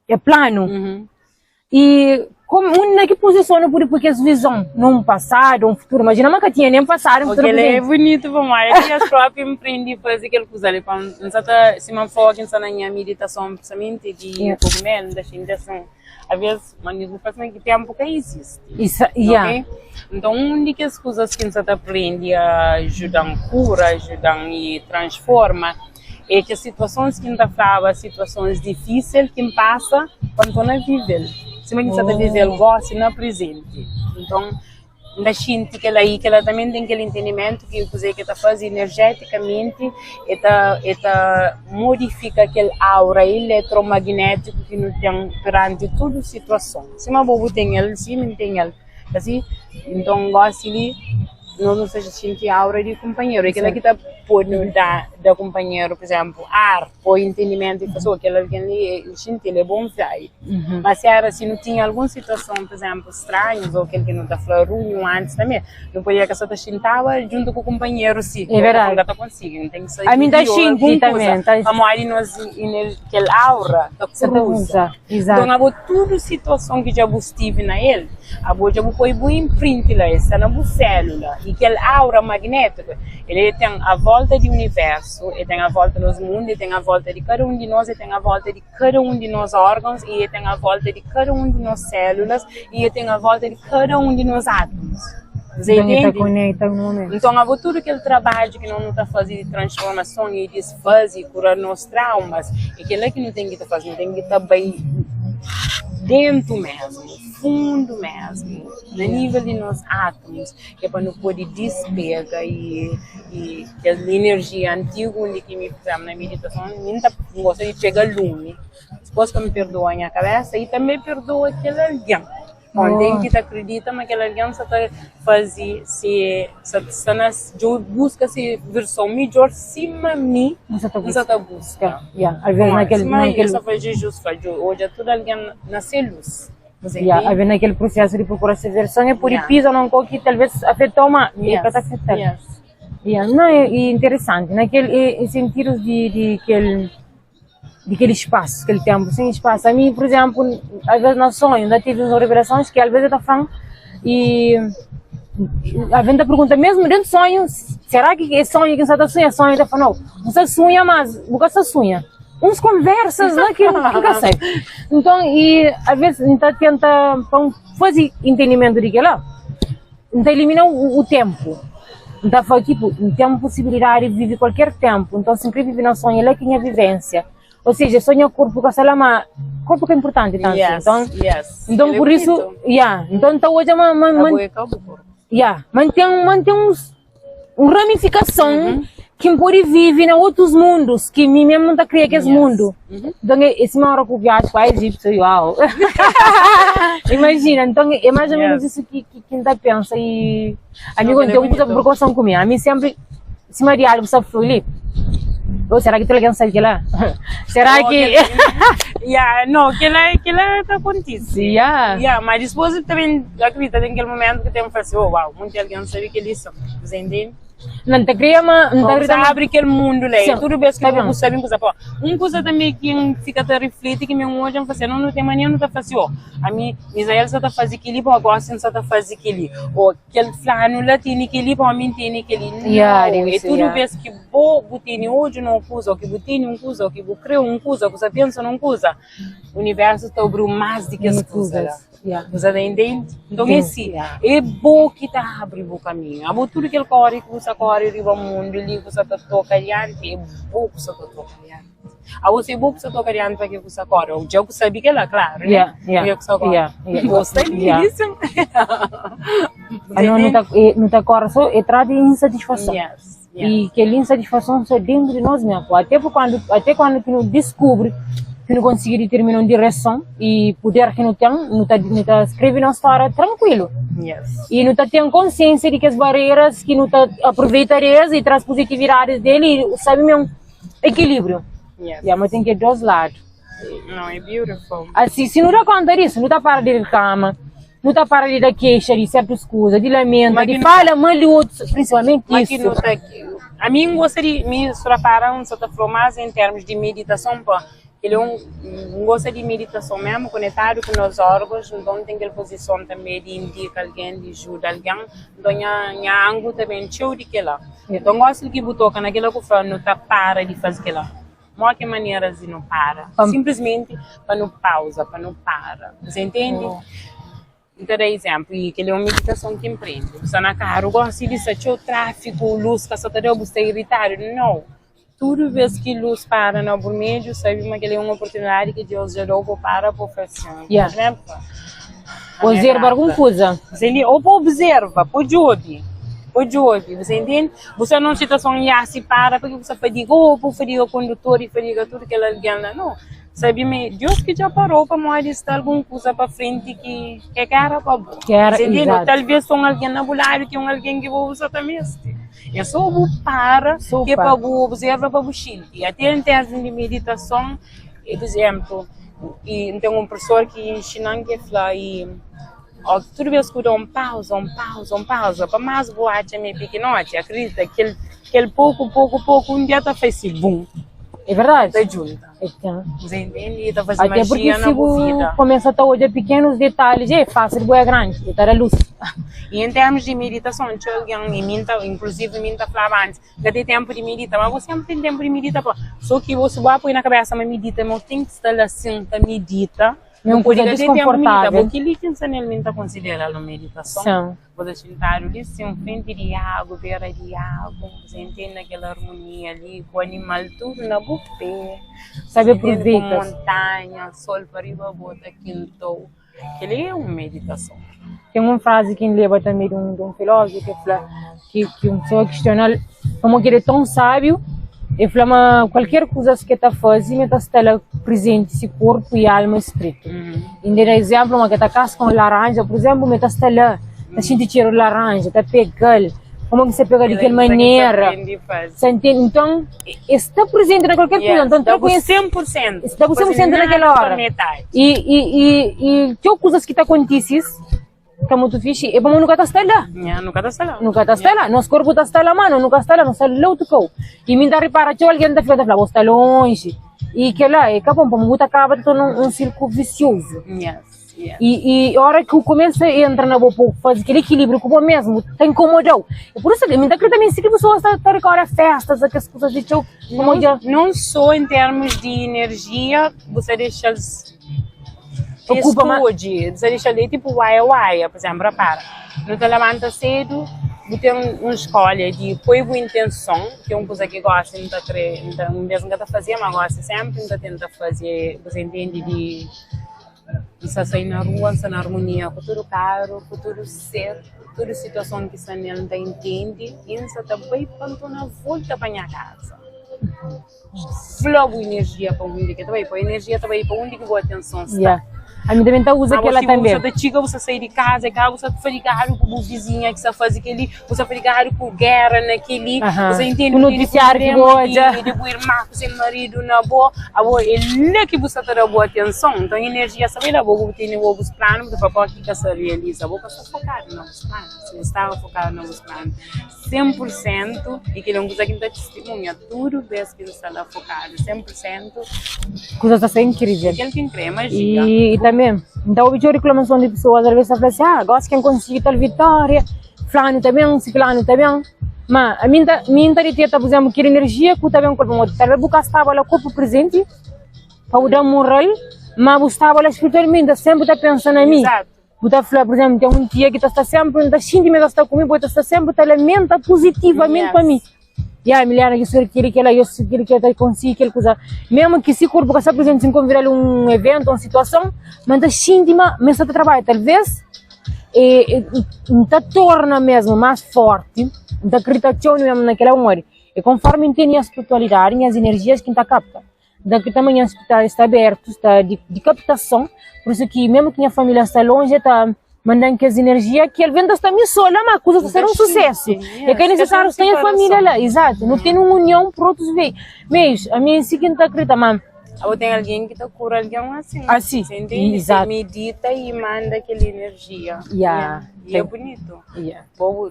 é planu. I komu un na ki puzison nu pudi pui kes vizon nun pasadu, un futuru? Imajina ma ka tinha nen pasadu, nen futuru, Kel-la é prezenti. bunitu pamodi é ki es própi N prende faze kel kuza li. Pa N sa ta sima N foka N sta na nha miditason prinsipalmenti di kogumelu, N ta xinti asin. Aves, ma bu fla sima ki ténpu ka izisti. Isa, ya. Ok? Nton, un di kes kuzas ki N sa ta prende a juda-m kura, juda-m i transforma, é kes situasons ki N ta flaba, situasons difísil ki N pasa pa N torna vive-l. Sima ki N sa ta vive-l gósi na prezenti. Nton, N ta xinti kel-la i kel-la tanbe ten kel intendimentu ki kuzê ki el ta faze inerjetikamenti el ta el ta modifika kel aura iletromagnetiku ki nu ten duranti tudu situason. Sima bo bu ten el, sima mi N ten el. Asi, nton gósi li nos nu sta xinti aura di kunpanheru. É kel-la ki ta pô-nu da da kunpanheru, pur izénplu, ar ô intendimentu di fla si, ô kel algen li N xinti-l, é bon vibe. Má si éra si nu tinha algun situason, pur izénplu, stranhus ô kel ki nu ta fla runhu antis tanbê, nu podia ka sta ta xintaba djuntu ku kunpanheru si. É verdadi. Nu ka ta konsigi, nu ten ki Ami N ta sabe xinti algun tanbê, kuza N ta pamodi nos kel aura ta Sa ta kruza. kruza, izatu. Nton abo tudu situason ki dja bu stivi na el, abo dja bu poi bu imprint la, el sta na bu sélula i kel aura magnétiku, el el ten a volta di universu, el ten a volta nos mundu, el ten a volta di kada un di nos, el ten a volta di kada un di nos órgãus i el ten a volta di kada un di nos sélulas i el ten a volta di kada un di nos átumus. Você Nton el ta entende? konekta un momentu. Nton abo tudu kel trabadju ki nos nu ta faze di transformason i disfaze i kura nos traumas, é kel-la ki nu ten ki ta faze, nu ten ki ta bai déntu mésmu, fundu mésmu, na nível di nos átumus, ki é pa nu pode dispega i i kel inerjia antigu undi ki mi, pur izénplu, na miditason, mi N ta N gosta di pega lumi, dipôs pa N perdoa nha kabésa i tanbê perdoa kel algen. Bon, ten ki ta kridita ma kel algen sa ta faze se, sa sta na buska se verson midjór sima mi N sa ta N sa ta buska. Ya, alvês na kel, Sima na kel, el sa fla Jizus fla, odja tudu algen na se lus. Você ya, entende? alvês na kel prusésu di prokura se verson, el pode Ya. piza na un kau ki talvês afeta-u, ma el ka ta afeta-l. Yes. Ya, não, é, é interesante, naquele, é, em sentidos de, de kel, di kel spasu, kel ténpu sen spasu. Ami, pur izénplu, alvês na sonhu, N ta tevi uns revelasons ki alvês el ta fla-m i alvês N ta pergunta mésmu déntu sonhu, será ki é sonhu ki N sta ta sunha? Sonhu ta fla, nau, bu sta sunha, mas bu ka sta sunha. Uns konversas la ki N ka sabe. Nton, i alvês N ta tenta pa N faze intendimentu di kel-la, N ta ilimina u ténpu. N ta fla, tipo, N ten posibilidadi di vive kualker ténpu, nton si N kre vive na sonhu, el é ki nha vivénsia. Ou seja, so nha korpu ka sta la, ma korpu ka inportanti tantu. Yes, Nton, yes. nton El é pur isu, bunitu. ya, nton N ta odja ma, ma, ma, Abo é ka bu korpu. ya, ma N ten, ma N ten uns, un ramifikason ki N pode vive na otus mundus, ki mi mesmu N ta kria kes Yes. mundu. Nton, é sima ora ku viaji pa Ejiptu, uau! Imajina, nton é mais ou menos Yes. isu ki, ki, ki N ta pensa i ami Não, ten kel é un kuza bonito. preokupason ku mi, ami senpri sima diálogu sta flui li, oh será ki tudu algen sabe kila? Será Oh, ki kel- Ya, no, kel-la, kel-la ta kontise. Ya. Ya, mas dipôs também acredita tem aquele momento que tem que falar assim, oh, uau, muita alguém sabe que eles são. Você entende? N ta kria ma N ta Bom, kria ma abre kel mundu la, Sim, tudu bes ki tá bu bem. sabe un kuza, pô, un kuza tanbe ki N fika ta rifliti ki mi N odja N fla si, no nu ten mania nu ta fla si, ô, ami Misael sa ta faze kel-li, pô, gósi N sa ta faze kel-li, ô kel flanu la tene kel-li, pô, ami N tene kel-li. Yeah, Nau, debe é ser, tudu yeah. bes ki bo bu tene odju na un kuza, ô ki bu tene un kuza, ô ki bu kre un kuza, ô ki bu sa pensa na un kuza, universu ta abri-u más di kes kuza la. Yeah. Bu sa ta intende? Nton é si, Yeah. é bo ki ta abri bu kaminhu. Abo tudu kel kóre ki bu sa kóre riba mundu li, ku sa ta toka dianti, é bo ku sa ta toka dianti. Abo si é bo ku sa toka dianti pa ke ku sa kóre? Ou dja ku sabe kel-la, klaru, né? Yeah, yeah, Ke ku sa kóre. yeah, yeah. Bo sta Yeah. lindísimu. Ah, não, não tá, eh, não tá corre só, é trata de insatisfação. Yes, yes. E aquela insatisfação só dentro de nós mesmo. Até por quando, até quando que não descobre que não consegue determinar uma direção e poder que não tem, não tá, não tá escreve nossa história tranquilo. Yes. E não tá tendo consciência de que as barreiras que não tá aproveita delas e traz positividades dele e sabe mesmo equilíbrio. Yes. Yeah, mas tem que ir dois lados. Não, é beautiful. Assim, se não dá conta disso, não tá para de reclama. Nu ta para di da kexa di sertus kuza, di lamenta, Ma di ki nu fala mal di otus, prinsipalmenti Ma ki isu. nu ta Ami N gosta di mi su rapara N sa ta fla-u más en termus di meditason pa kel é un N gosta di meditason mesmu konetadu ku nos órgons nton ten kel pozison tanbe di indika algen di juda algen nton nha nha anglu ta ben txeu di kila nton gosi ki bu toka na kila ku fla nu ta para di faze kila. Mó ki maneras di nu para? Sinplismenti pa nu pauza, pa nu para. Você entende? N ta da izénplu, i kel-li é un meditason ki N prende. Bu sta na karu gósi li, sta txeu tráfiku, lus ka sta ta da-u, bu sta iritadu. Nau! Tudu bês ki lus para na burmedju, sabe ma kel-li é un oportunidadi ki Deus dja da-u pa bu para pa bu fla sin. Yeah. Ozerba algun kuza. Você entende? Ô pa observa, pa djobe, pa djobe. Você entende? Bu sta na un situason i asi para, pa ki bu sta fadiga? Ô bu fadiga kondutor i fadiga tudu kel algen la? No. Sabe ma é Deus ki dja parou pamodi sta algun kuza pa frenti ki ke ka era pa bo. Ke era, Você entende? Ô izatu. talvês sta un algen na bu ladu ki é un algen ki bo bu sta ta meste. É sô bu para Sô ki é pa para. bu observa, pa bu xinti. Até en termus di meditason, pur izénplu, i N ten un profesor ki inxina-m ki el fla i. Ó, tudu bês ku da un pauza, un pauza, un pauza, pa más bu atxa ma é pikinoti, akredita, kel, kel poku, poku, poku, un dia ta fai si bum. É verdadi. Ta djunta. É ten. Você entende? E ta faze Até porque magia na si bu bu vida. kumesa ta odja pikenus detalhis, é fásil bu é grandi, e ta da lus. E en termus di meditason, txeu algen, i mi N ta, inkluzivi mi N ta flaba antis, N ka ten tenpu di midita, ma bo senpri ten tenpu di midita pa. So ki bo si bo poi na kabesa ma midita, ma bo ten ki sta la sin ta midita. É un kuza diskonfortável. Bo kel-li ki N sta nel mi N ta konsidera-l un meditason. Sin. Bo ta xintadu li sin, frenti di agu, bera di agu, bu intende na kel armonia li, ku animal tudu na bu pé. Sabe Ku aproveita. montanha, sol pa riba bo ta kinta-u. Kel-li é un meditason. Ten un frazi ki N leba tanbe di un di un filózofu ki fla ki ki un pesoa kistiona-l pamodi ki el é ton sábiu, el fla ma kualker kuzas ki el ta faze ma el ta sta la prizenti si korpu i alma i spritu. I N da izénplu ma ki el ta kaska un laranja, pur izénplu, ma el ta sta la ta xinti txeru di laranja, ta pega-l, pamodi ki sta pega-l di kel manera, sa ntende? Nton, el sta prizenti na kualker kuza, nton ta rekonhese, 100%, sta ku 100% na kel óra. I i i i txeu kuzas ki ta kontise ka mutu fixi é pamodi nu ka ta sta la. Nha, nu ka ta sta la. Nu ka ta sta la. Nos korpu ta sta la, ma nu ka sta la, nu sta la otu kau. I mi N ta ripara txeu algen ta fla, ta fla, bo sta lonji. I kel-la é ka bon, pamodi bu ta kaba ta torna un sirku visiozu. Yes, yes. I i ora ki bu kumesa entra na bo pa bu faze kel ekilíbriu ku bo mesmu, ta inkomoda-u. É pur isu ki mi ta kridita ma si ki pesoas ta ta rikora festas, kes kuzas di txeu, pamodi dja. Não só em termos di energia, bu ta dexa-s Okupa ma. Estude, bu ta dexa-l é tipo waia waia, por exemplo, rapara, nu ta labanta sedu, bu ten un skolha di poi bu intenson, ki é un kuza ki gosi N ta kre, N ta, un bes N ka ta fazia, ma gosi senpri N ta tenta faze, bu ta intende, di N sta sai na rua, N sta na armonia ku tudu karu, ku tudu ser, tudu situason ki sta nel N ta intende i N sa ta bai pa N torna volta pa nha kaza. Fla bu enerjia pa undi ki ta bai, pa enerjia ta bai pa undi ki bu atenson sta. Yeah. Ami também ta usa Ma kela si bu também. sa ta txiga, bu sa sai di kaza, e ka bu sa fadigadu ku bu vizinha ki sa fazi keli, bu sa fadigadu ku gera na keli, Aham. bu sa intende Ku bu tene notisiáriu ki bu problema odja. di, di bu irma ku se maridu na bo, abo é la ki bu sa ta da bu atenson. Nton enerjia sa bai la, bo bu tene bo bus planu, bu ta fla, pa ki ka sa realiza? Bo ka sta fokadu na bus planu. Si bu staba fokadu na bus planu 100 pur sentu, i kel-li é un kuza ki N ta tistimunha tudu bês ki N sta la fokadu 100 pur sentu. Kuzas ta ser inkrivel. Kel ki N krê é majia. I tanbê, N ta obi txeu riklamason di pesoas, alvês ta fla si, ah, gósi ki N konsigi tal vitória, flanu ta ben, siklanu ta ben. Má, ami N ta, mi N ta diteta, pur izénplu, kel inerjia ku ta ben ku el, pamodi talvês bu ka staba la korpu prezenti pa bu da moral, má bu staba la spiritualmenti, ta sénpri ta pensa na mi. Izatu. Bu ta fla, pur izénplu, ten un tia ki ta sta sénpri, N ta xinti ma el ta sta ku mi, poi ta sta sénpri ta lamenta puzitivamenti pa mi. Ya, Emiliana, ki suri kili kela, yo suri kili kela, ta konsigi kel kuza. Memu ki si korpu ka sta prezenti, si N konvida-l un eventu, un situason, ma N ta xinti ma mi sta ta trabadja. Talvês e, N ta torna mesmu más forti, N ta kridita txeu mesmu na kela, pamodi é konformi N tene nha spiritualidadi, nhas inerjias ki N ta kapta. Da ki também nha hospital sta abertu, sta di, di kaptason, por isu ki mesmo ki nha família sta lonji, el ta mandan kes enerjia ki alvês N ta sta mi só la, ma kuza ta ser un susesu. É ka nesesáriu sta nha família la, izatu, nu ten un union por otus meius. Ami é si ki N ta kridita, ma. Ou ten algen ki ta kura algen asin. Asi, Você entende? exato. Você medita e manda aquela energia. Yeah. E é bonito. Yeah. Bo,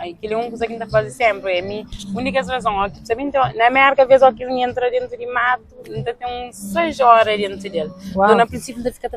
aquilo é uma coisa que a gente faz sempre. É mi única razão. Ó, tipo, sabe, então, na América, às vezes, ó, que entra dentro de mato, ainda tem uns 6 horas dentro dele. Uau. Então, no princípio, ainda fica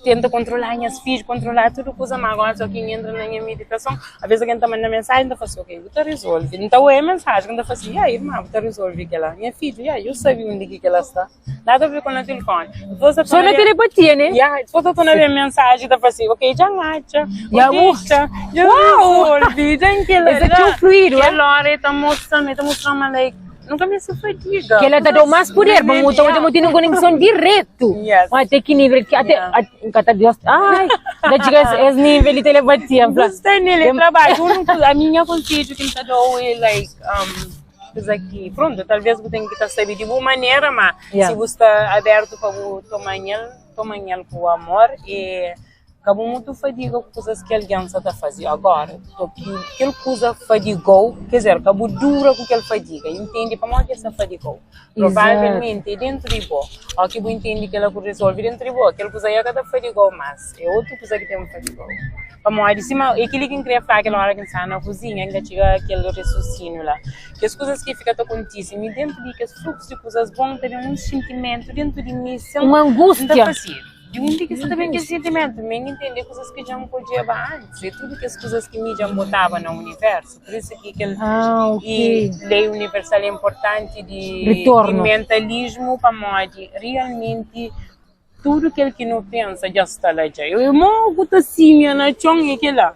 tenta controlar minhas filhas, controlar tudo coisa, mas agora só quem entra na minha meditação, às vezes alguém tá mandando mensagem, ainda fala assim, ok, você resolve. Então é mensagem, ainda fala assim, e aí, irmã, você resolve aquela. Minha filha, e aí, eu sabia onde que ela está. Nada a ver com o telefone. Você Só na telepatia, né? Yeah, se você tá na minha mensagem, tá assim, ok, já ngacha, Já deixa, já Uau! resolve, já aquela. Esse aqui é o fluido, é? Aquela hora tá mostrando, tá mostrando, mas like, nunca me se fadiga. Que ela te dá mais poder, vamos então temos uma conexão direto. Yes. Mas até que nível que até Yeah. até Deus, ai, já chega esse, esse nível de telepatia. Gostei nele, trabalho. O único- A minha conselho que me tá dando é like, coisa aqui. Pronto, talvez você tenha que estar saber de boa maneira, mas Yeah. se você está aberto para o tomar ele, tomar ele com amor e acabou muito fadiga com coisas que alguém está a fazer agora. Porque aquele coisa fadigou, quer dizer, acabou dura com aquele fadiga. Entende? Para que essa fadigou? Provavelmente dentro de boa. Ou que você entende que ela resolve dentro de boa. Aquele coisa aí que fadigou, mas é outra coisa que tem um fadigou. Para de cima, aquilo que eu queria falar aquela hora que está na cozinha, ainda chega aquele raciocínio lá. Que as coisas que ficam acontecendo, dentro de que os fluxos de coisas bons, tem um sentimento dentro de mim, sem- Uma angústia. Então, assim, de onde que você também que esse sentimento? Nem entender coisas que já não podia antes, e tudo que as coisas que me já botava no universo. Por isso que aquele Ah, ok. e lei universal é importante de, Retorno. de mentalismo para modo realmente tudo aquilo que não pensa já está lá já. Eu morro assim, na chão e aquilo lá.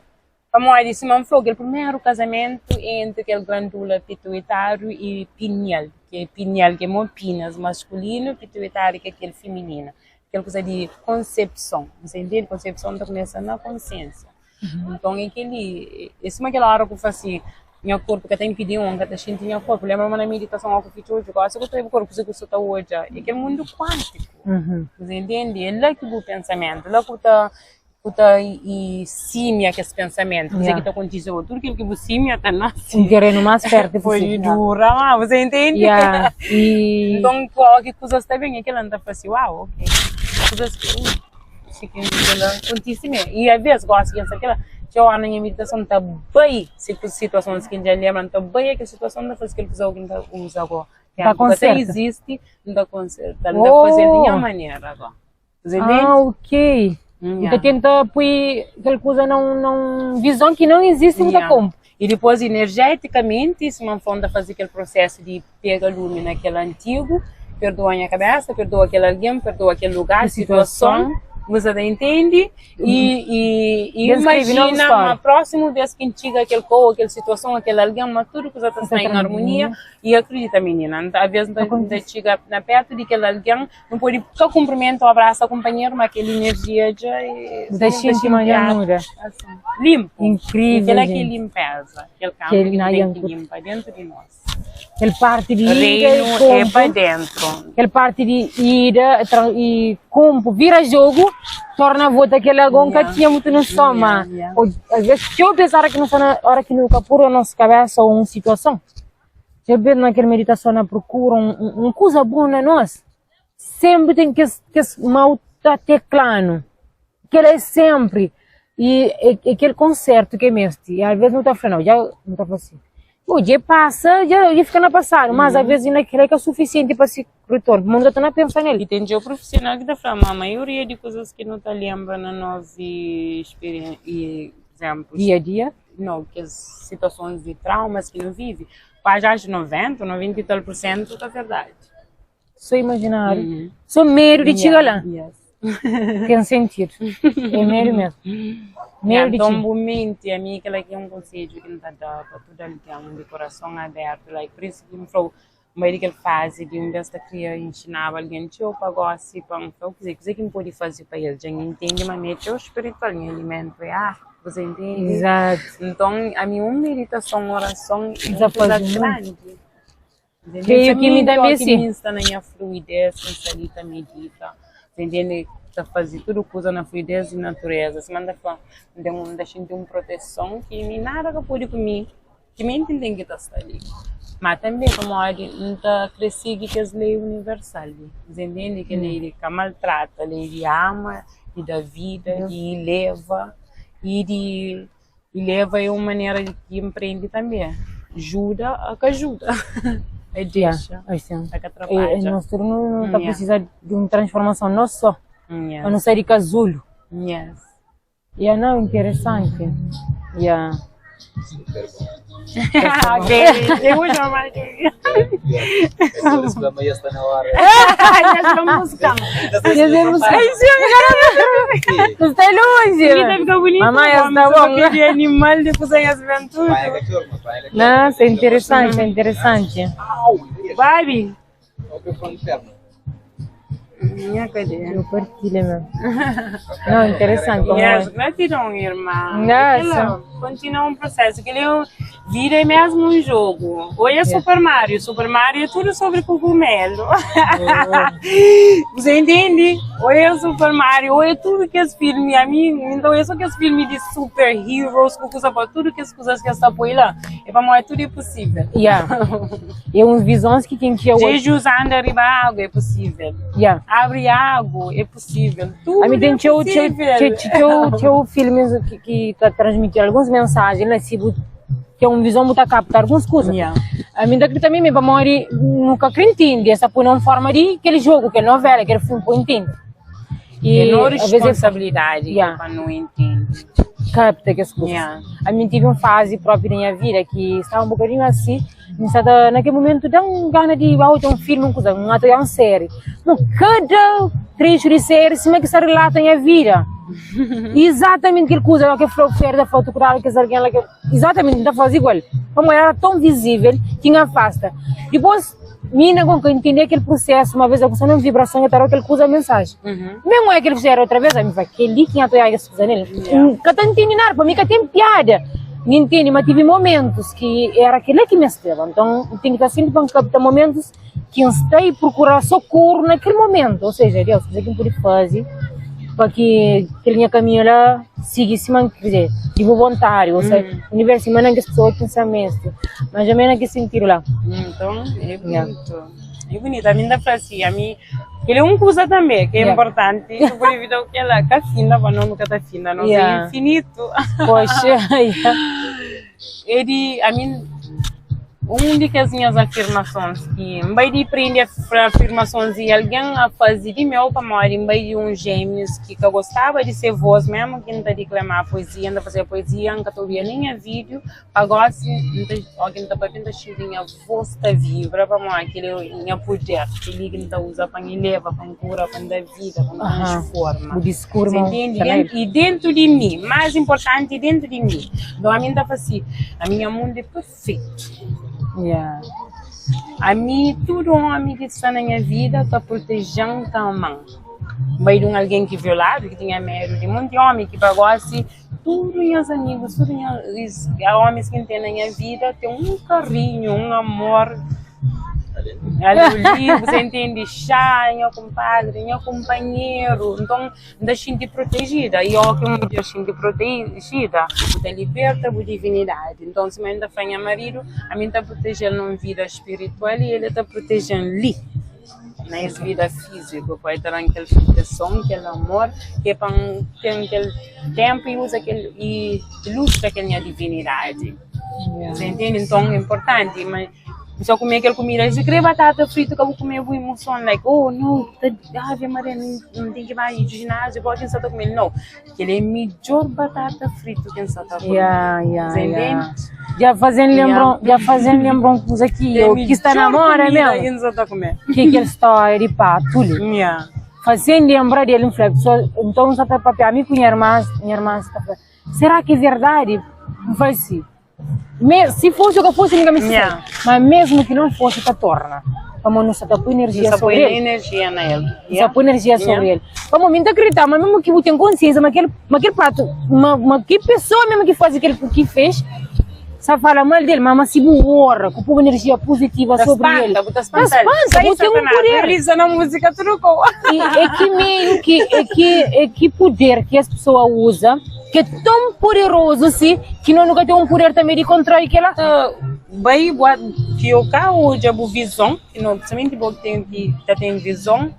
Para modo se não foi aquele primeiro casamento entre aquele glândula pituitário e pineal, que é pineal que é mopinas masculino, pituitário que é aquele feminino. Aquela coisa de concepção, você entende? Concepção está começando na consciência. Então é aquele, esse é aquela hora que eu faço assim, meu corpo que até impediu, que até senti meu corpo. Lembra-me na meditação que eu fiz hoje, gosto que eu tenho corpo, que eu estou hoje. É aquele mundo quântico. Uhum. Você entende? É lá que o pensamento, lá que está que tá e, e simia que esse pensamento, você Yeah. que está acontecendo, tudo aquilo que você simia está nascendo. Um terreno mais fértil Foi possível. dura, mas você entende? Yeah. E Então, qual que coisa está bem, aquilo anda fácil, uau, ok. Coisas que, se que aquilo acontece mesmo. E às vezes gosto que aquela, que eu na minha meditação está bem, se que situações que já lembram, está bem, que a situação está fazendo aquilo que alguém tá usa agora. Tá Até conserta. existe, não está conserta, não está Oh. fazendo de nenhuma maneira agora. Você entende? ah, ok. Yeah. Então tenta pôr aquela coisa não não visão que não existe muita Yeah. como. E depois, energeticamente, se uma fonte fazer aquele processo de pega lume naquele antigo, perdoa a minha cabeça, perdoa aquele alguém, perdoa aquele lugar, A situação, situação. você entende? E, e, e Descreve nova imagina história. uma próxima vez que chega aquele co, aquela situação, aquele alguém, mas tudo que você está Está em harmonia e acredita, menina, às vezes não chega na perto de aquele alguém, não pode só cumprimento, abraço ao companheiro, mas aquela energia já é... Da gente muda. Assim, limpo. Incrível, Aquela que gente. limpeza, aquele campo Aquele que na tem que Yanku. limpa dentro de nós. Aquele parte de ida Reino e é para compo, dentro. aquele parte de ida e compo, vira jogo, torna a volta aquele agonca Yeah. tinha muito noção, mas Yeah, yeah. ou, às vezes se eu pensar que não está na hora que nunca pura a nossa cabeça ou uma situação, se eu penso naquela meditação na procura um, um, um coisa boa na nós, sempre tem que que esse mal tá teclando, que ele é sempre e é, é aquele concerto que é mesmo, e às vezes não está falando, já não está falando assim. O dia passa, já, já fica na passado, mas às vezes ainda que é o suficiente para se retorno. O mundo está a pensar nele. E tem o profissional que está falando, a maioria de coisas que não está lembrando na nossa experiência, e, por exemplo, Dia a dia. não, que as situações de traumas que não vive, quase acho 90, 90 e tal por cento da verdade. Só imaginário. Só medo de chegar lá. Yes. Tem sentido. É medo mesmo. Medo de Então, chegar. boa mente, a mim, aquela que é um conselho que não tá dando para tudo alguém, de coração aberto, like, por isso que me falou, uma daquela fase de um desta cria ensinava alguém, tio, pagou-se, pão, então, quer dizer, quer dizer que me pode fazer para ele, já entende, mas mete o espiritual, meu alimento é arte, você entende? Exato. Então, a minha uma meditação, oração, é Já uma coisa faz muito. grande. Entende? Creio que me dá Muito bem sim. otimista na minha fluidez, ali medita. Você entende? Tá fazendo tudo coisa na fluidez e natureza. Se manda falar, tem um, deixa de uma proteção que me nada que pode comigo, que me entendem que tá ali. Ma tanbe pamodi N ta kre sigi kes lei universal li. Nhos intende? Kel lei di ka maltrata, lei di ama, di da vida, di ileva i di ileva é un manera di ki N prende tanbe juda a ka juda, a dexa, a ka trapadja. Nos tudu nu ta prisiza di un transformason nos so, pa nu sai di kazulu. Yes. Ya não, interessante. Ya. Super bom. Ok, eu vou chamar aqui. Mas está na hora. Já estamos buscando. Já estamos buscando. Está longe. Vida fica bonita. Mamãe, está bom. De animal, depois aí as aventuras. Nossa, interessante, interessante. Baby. Inferno. Minha cadeira. Eu partilho mesmo. Não, interessante. Como Yes, é. gratidão, irmã. Nossa. Aquilo Continua um processo. Que ele é um- vida é mesmo um jogo. Hoje é Super Mario. Super Mario é tudo sobre cogumelo. Você entende? Hoje é Super Mario. Hoje é tudo que esse filme. A mim, então é só que esse filme de super heroes, com coisa para tudo que as coisas que está por lá. É para mostrar tudo é possível. Yeah. É uns visões que quem tinha hoje. Jesus anda riba água é possível. Yeah. Abre água é possível. Tudo A mim tem é teu, possível. teu, teu, teu filmes que, que tá transmitindo algumas mensagens, né? Se que é um visão muito captar algumas coisas. Yeah. A mim daqui também me para nunca entende essa por não forma de aquele jogo, aquela novela, aquele filme que entende. E E não às vezes responsabilidade Yeah. para não entende. capta que as coisas. Yeah. A mim tive uma fase própria na minha vida que estava um bocadinho assim, me estava naquele momento dá um gana de ah, um filme, uma coisa, uma uma série. Não, cada trecho de série, se me que se relata a minha vida. Exatamente aquele coisa, que foi oferta da foto curada, que alguém lá, que exatamente, não faz igual. Como era tão visível, tinha afasta. Depois, mina com que entender aquele processo, uma vez a pessoa não vibração, eu estava aquele coisa a mensagem. Mesmo é que ele fizeram outra vez, a mim vai, aquele que eu estou a nele. Nunca te entende nada, para mim que tem piada. Não entende, mas tive momentos que era aquele que me estava. Então, tem que estar sempre para captar momentos que eu estou a procurar socorro naquele momento. Ou seja, Deus, o que eu pude fazer para que aquele minha caminho lá siga se man, quer dizer, de voluntário, ou seja, o universo manda que as pessoas pensam mesmo. Mas eu menos que sentir lá. Então, é Yeah. bonito. É bonito. A mim dá para assim, a mim ele é um coisa também, que é Yeah. importante. Eu vou evitar o que ela tá finda, mas não nunca tá finda, não Yeah. é infinito. Poxa, yeah. Ele, a mim, um de que as minhas afirmações que em vez de prender afirmações e alguém a fazer de meu para morrer, em vez de um gêmeos que que gostava de ser voz mesmo, que não tá declamar poesia, não tá fazer poesia, nunca tô vendo nem a vídeo, agora se não tá, alguém tá para tentar a voz tá vibra para morrer, aquele minha poder, aquele que não tá usa para me leva, para me cura, para me dar vida, para me Aham. transforma. O discurso, Você entende? tá Dentro- e dentro de mim, mais importante, dentro de mim. Então a mim tá assim, a minha mundo é perfeito. Yeah. A mim, todo homem que está na minha vida está protegendo, está amando. Veio de um alguém que violado, que tinha medo de muito homem que pagou assim, tudo meus amigos, tudo meus homens que tem na minha vida, tem um carinho, um amor. Ali, você entende? Chá, meu compadre, meu companheiro. Então, me sinto protegida. E eu que me sinto protegida, você liberta a divinidade. Então, se eu está meu marido, a mim está protegendo uma vida espiritual e ele está protegendo ali. Na vida física, pode ter aquela proteção, aquele amor, que é para ter aquele tempo e usa aquele, e ilustra aquela minha divinidade. Você entende? Então é importante, mas só comer aquela comida, se querer batata frita, que eu vou comer, eu vou emoção, like, oh, não, tá, Ave Maria, não, não tem que ir ao ginásio, pode só tá comendo. Não, aquele é melhor batata frita que só tá comendo. Yeah, yeah, Você yeah. entende? Já fazendo lembram, já fazendo lembram coisa aqui, eu que está na mora mesmo. Que só tá comendo. Que aquela história de pato, Yeah. Fazendo lembrar dele, um falei, pessoa, então só tá papel, a mim com minha irmã, minha irmã está falando, será que é verdade? Não foi assim. Me, se fosse o que fosse, ninguém me sabe. Yeah. Mas mesmo que não fosse, tá torna. Como não só tá põe energia Só sobre põe ele. energia nele. Só põe energia sobre ele. Como me acreditar, mas mesmo que eu tenha consciência, mas aquele, mas aquele prato, mas, mas que pessoa mesmo que faz aquele que fez, só fala mal dele, mas, mas se borra, com põe energia positiva Tá sobre ele. espanta, tá Tá espanta. espanta, você tem um poder. Realiza na música, trocou. E é que meio que é que é que poder que as pessoas usam, que é tão poderoso assim, que não nunca tem um poder também de controle que ela. Bem, boa. Ki yo ka odja bu vizon, ki no, somente bo ki ten ki ta ten vizon,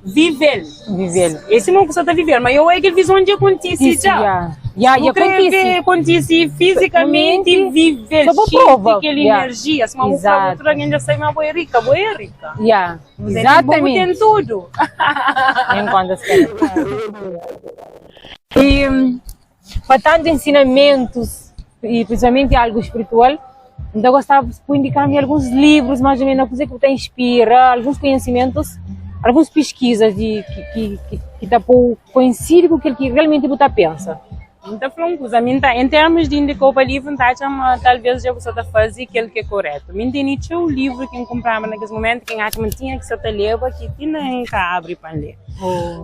vive-l. Vive-l. É sima ku sa ta vive-l, ma yo oia kel vizon dja kontise Isso, dja. ya. Ya, Bu dja kre kontise. ve kontise fizikamenti, Mente, vive-l, só bu xinti prova. kel Ya. enerjia. Sima bu fla, Exato. otu algen dja sai ma bo é rika, bo é rika. Ya, Bo ten exatamente. tudu. Nem conta se calhar. E pa tantu ensinamentus e principalmente algu spiritual, N ta gostaba pa bu indika-m alguns livrus mais ou menos kuze ki bu ta inspira, alguns konhesimentus, alguns piskizas di ki ki ta pou koinsidi ku kel ki realmenti bu ta pensa. N ta fla un kuza, mi N ta, en termus di indika-u pa livru, N ta atxa ma talvês dja bu sa ta faze kel ki é koretu. Mi N tene txeu livru ki N kunpraba na kes mumentu ki N atxa ma N tinha ki sa ta leba ki ti nen N ka abri pa N lé.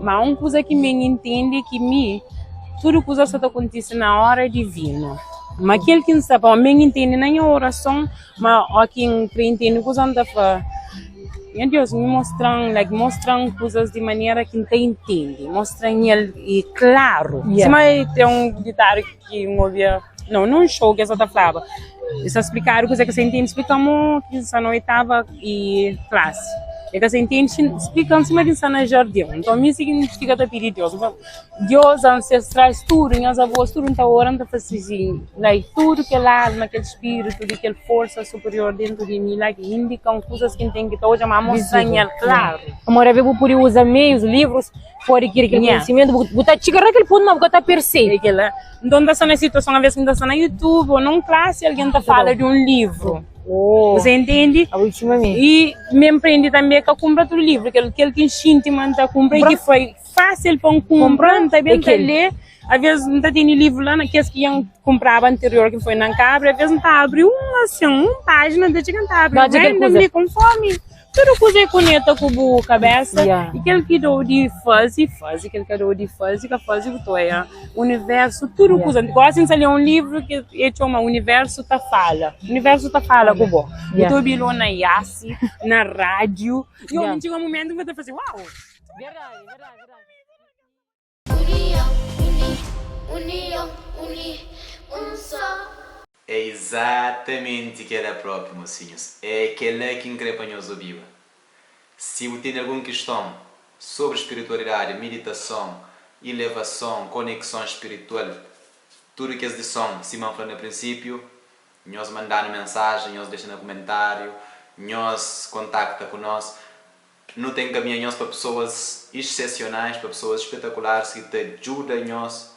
Má un kuza ki mi N intende é ki mi, tudu kuza sa ta kontise na óra divinu. Ma kel ki N sta pa mi N intende na nha orason, ma óki N kre intende kuza N ta fla, Nha Deus, mi mostra-m, like, mostra-m kuzas di manera ki N ta intende, mostra-m el i klaru. Sima ten un ditadu ki N obi, no, nun xou ki es sa ta flaba, es ta splikadu kuza ki es ta intende, splika-m mo ki N sta na oitava i klasi, e ka sa intende, splika-m sima ki N sta na jardin. Nton mi si ki N fika ta pidi Deus, N fla, Deus, ancestrais, tudu, nhas avós, tudu, N ta ora, N ta fla si, like, tudu kel alma, kel spiritu di kel forsa superior dentu di mi, like, indika-m kuzas ki N ten ki ta odja, ma mostra-m el klaru. Amor, avé bu pudi uza meius, livrus, pa adikiri kel konhisimentu, bu ta txiga na kel pontu ma bu ka ta persebe. É kel-la. Nton, N ta sta na situason, alvês ki N ta sta na YouTube ô na un klasi, algen ta fala di un livru. Você entende? I mi N prende tanbê ka kunpra tudu livru, kel ki N xinti ma N ta kunpra i ki foi Fásil pa N kunpra, N ta ben ta lé. Aves N ta tene livru la na kes ki N kunpraba anterior ki foi na N ka abri. Aves N ta abri un asin, un pájina, N ta txiga N ta abri randomly konformi tudu kuza é koneta ku bu kabesa. I kel ki dau di faze, faze, kel ki ka dau di faze, ka faze. Bu ta oia universu, tudu kuza. Gosi N sta lé un livru ki e txoma Universu ta Fala. Universu ta fala ku bo. Bu ta obi-l o na iasi, na rádiu. I omi txiga un mumentu ki bu ta fla si, uau! Verdadi, verdadi, verdadi. Union, uni, union, uni, un só. É izatamenti kela propi, mosinhus. É kela ki N kre pa nhos obiba. Si bu tene algun kiston sobri spiritualidadi, miditason, ilevason, konekson spiritual, tudu kes lison, sima N fla na prinsipiu, nhos manda-nu mensajen, nhos dexa na kumentariu, nhos kontakta ku nos. Nu ta enkaminha nhos pa pesoas exsesionais, pa pesoas spetakularis ki ta djuda nhos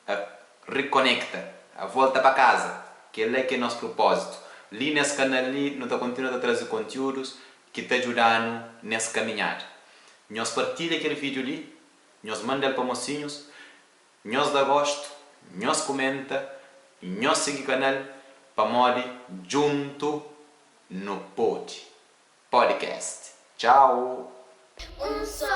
a rikonekta, a volta pa kaza. Kel-la ki é nos prupózitu. Li nes kanal li, nu ta kontinua ta traze kontiúdus ki ta djuda-nu nes kaminhada. Nhos partilha kel vídiu li, nhos manda-l pa mosinhus, nhos da gostu, nhos kumenta, nhos sigi kanal, pamodi djuntu nu pode. Podcast. Tchau! Un só.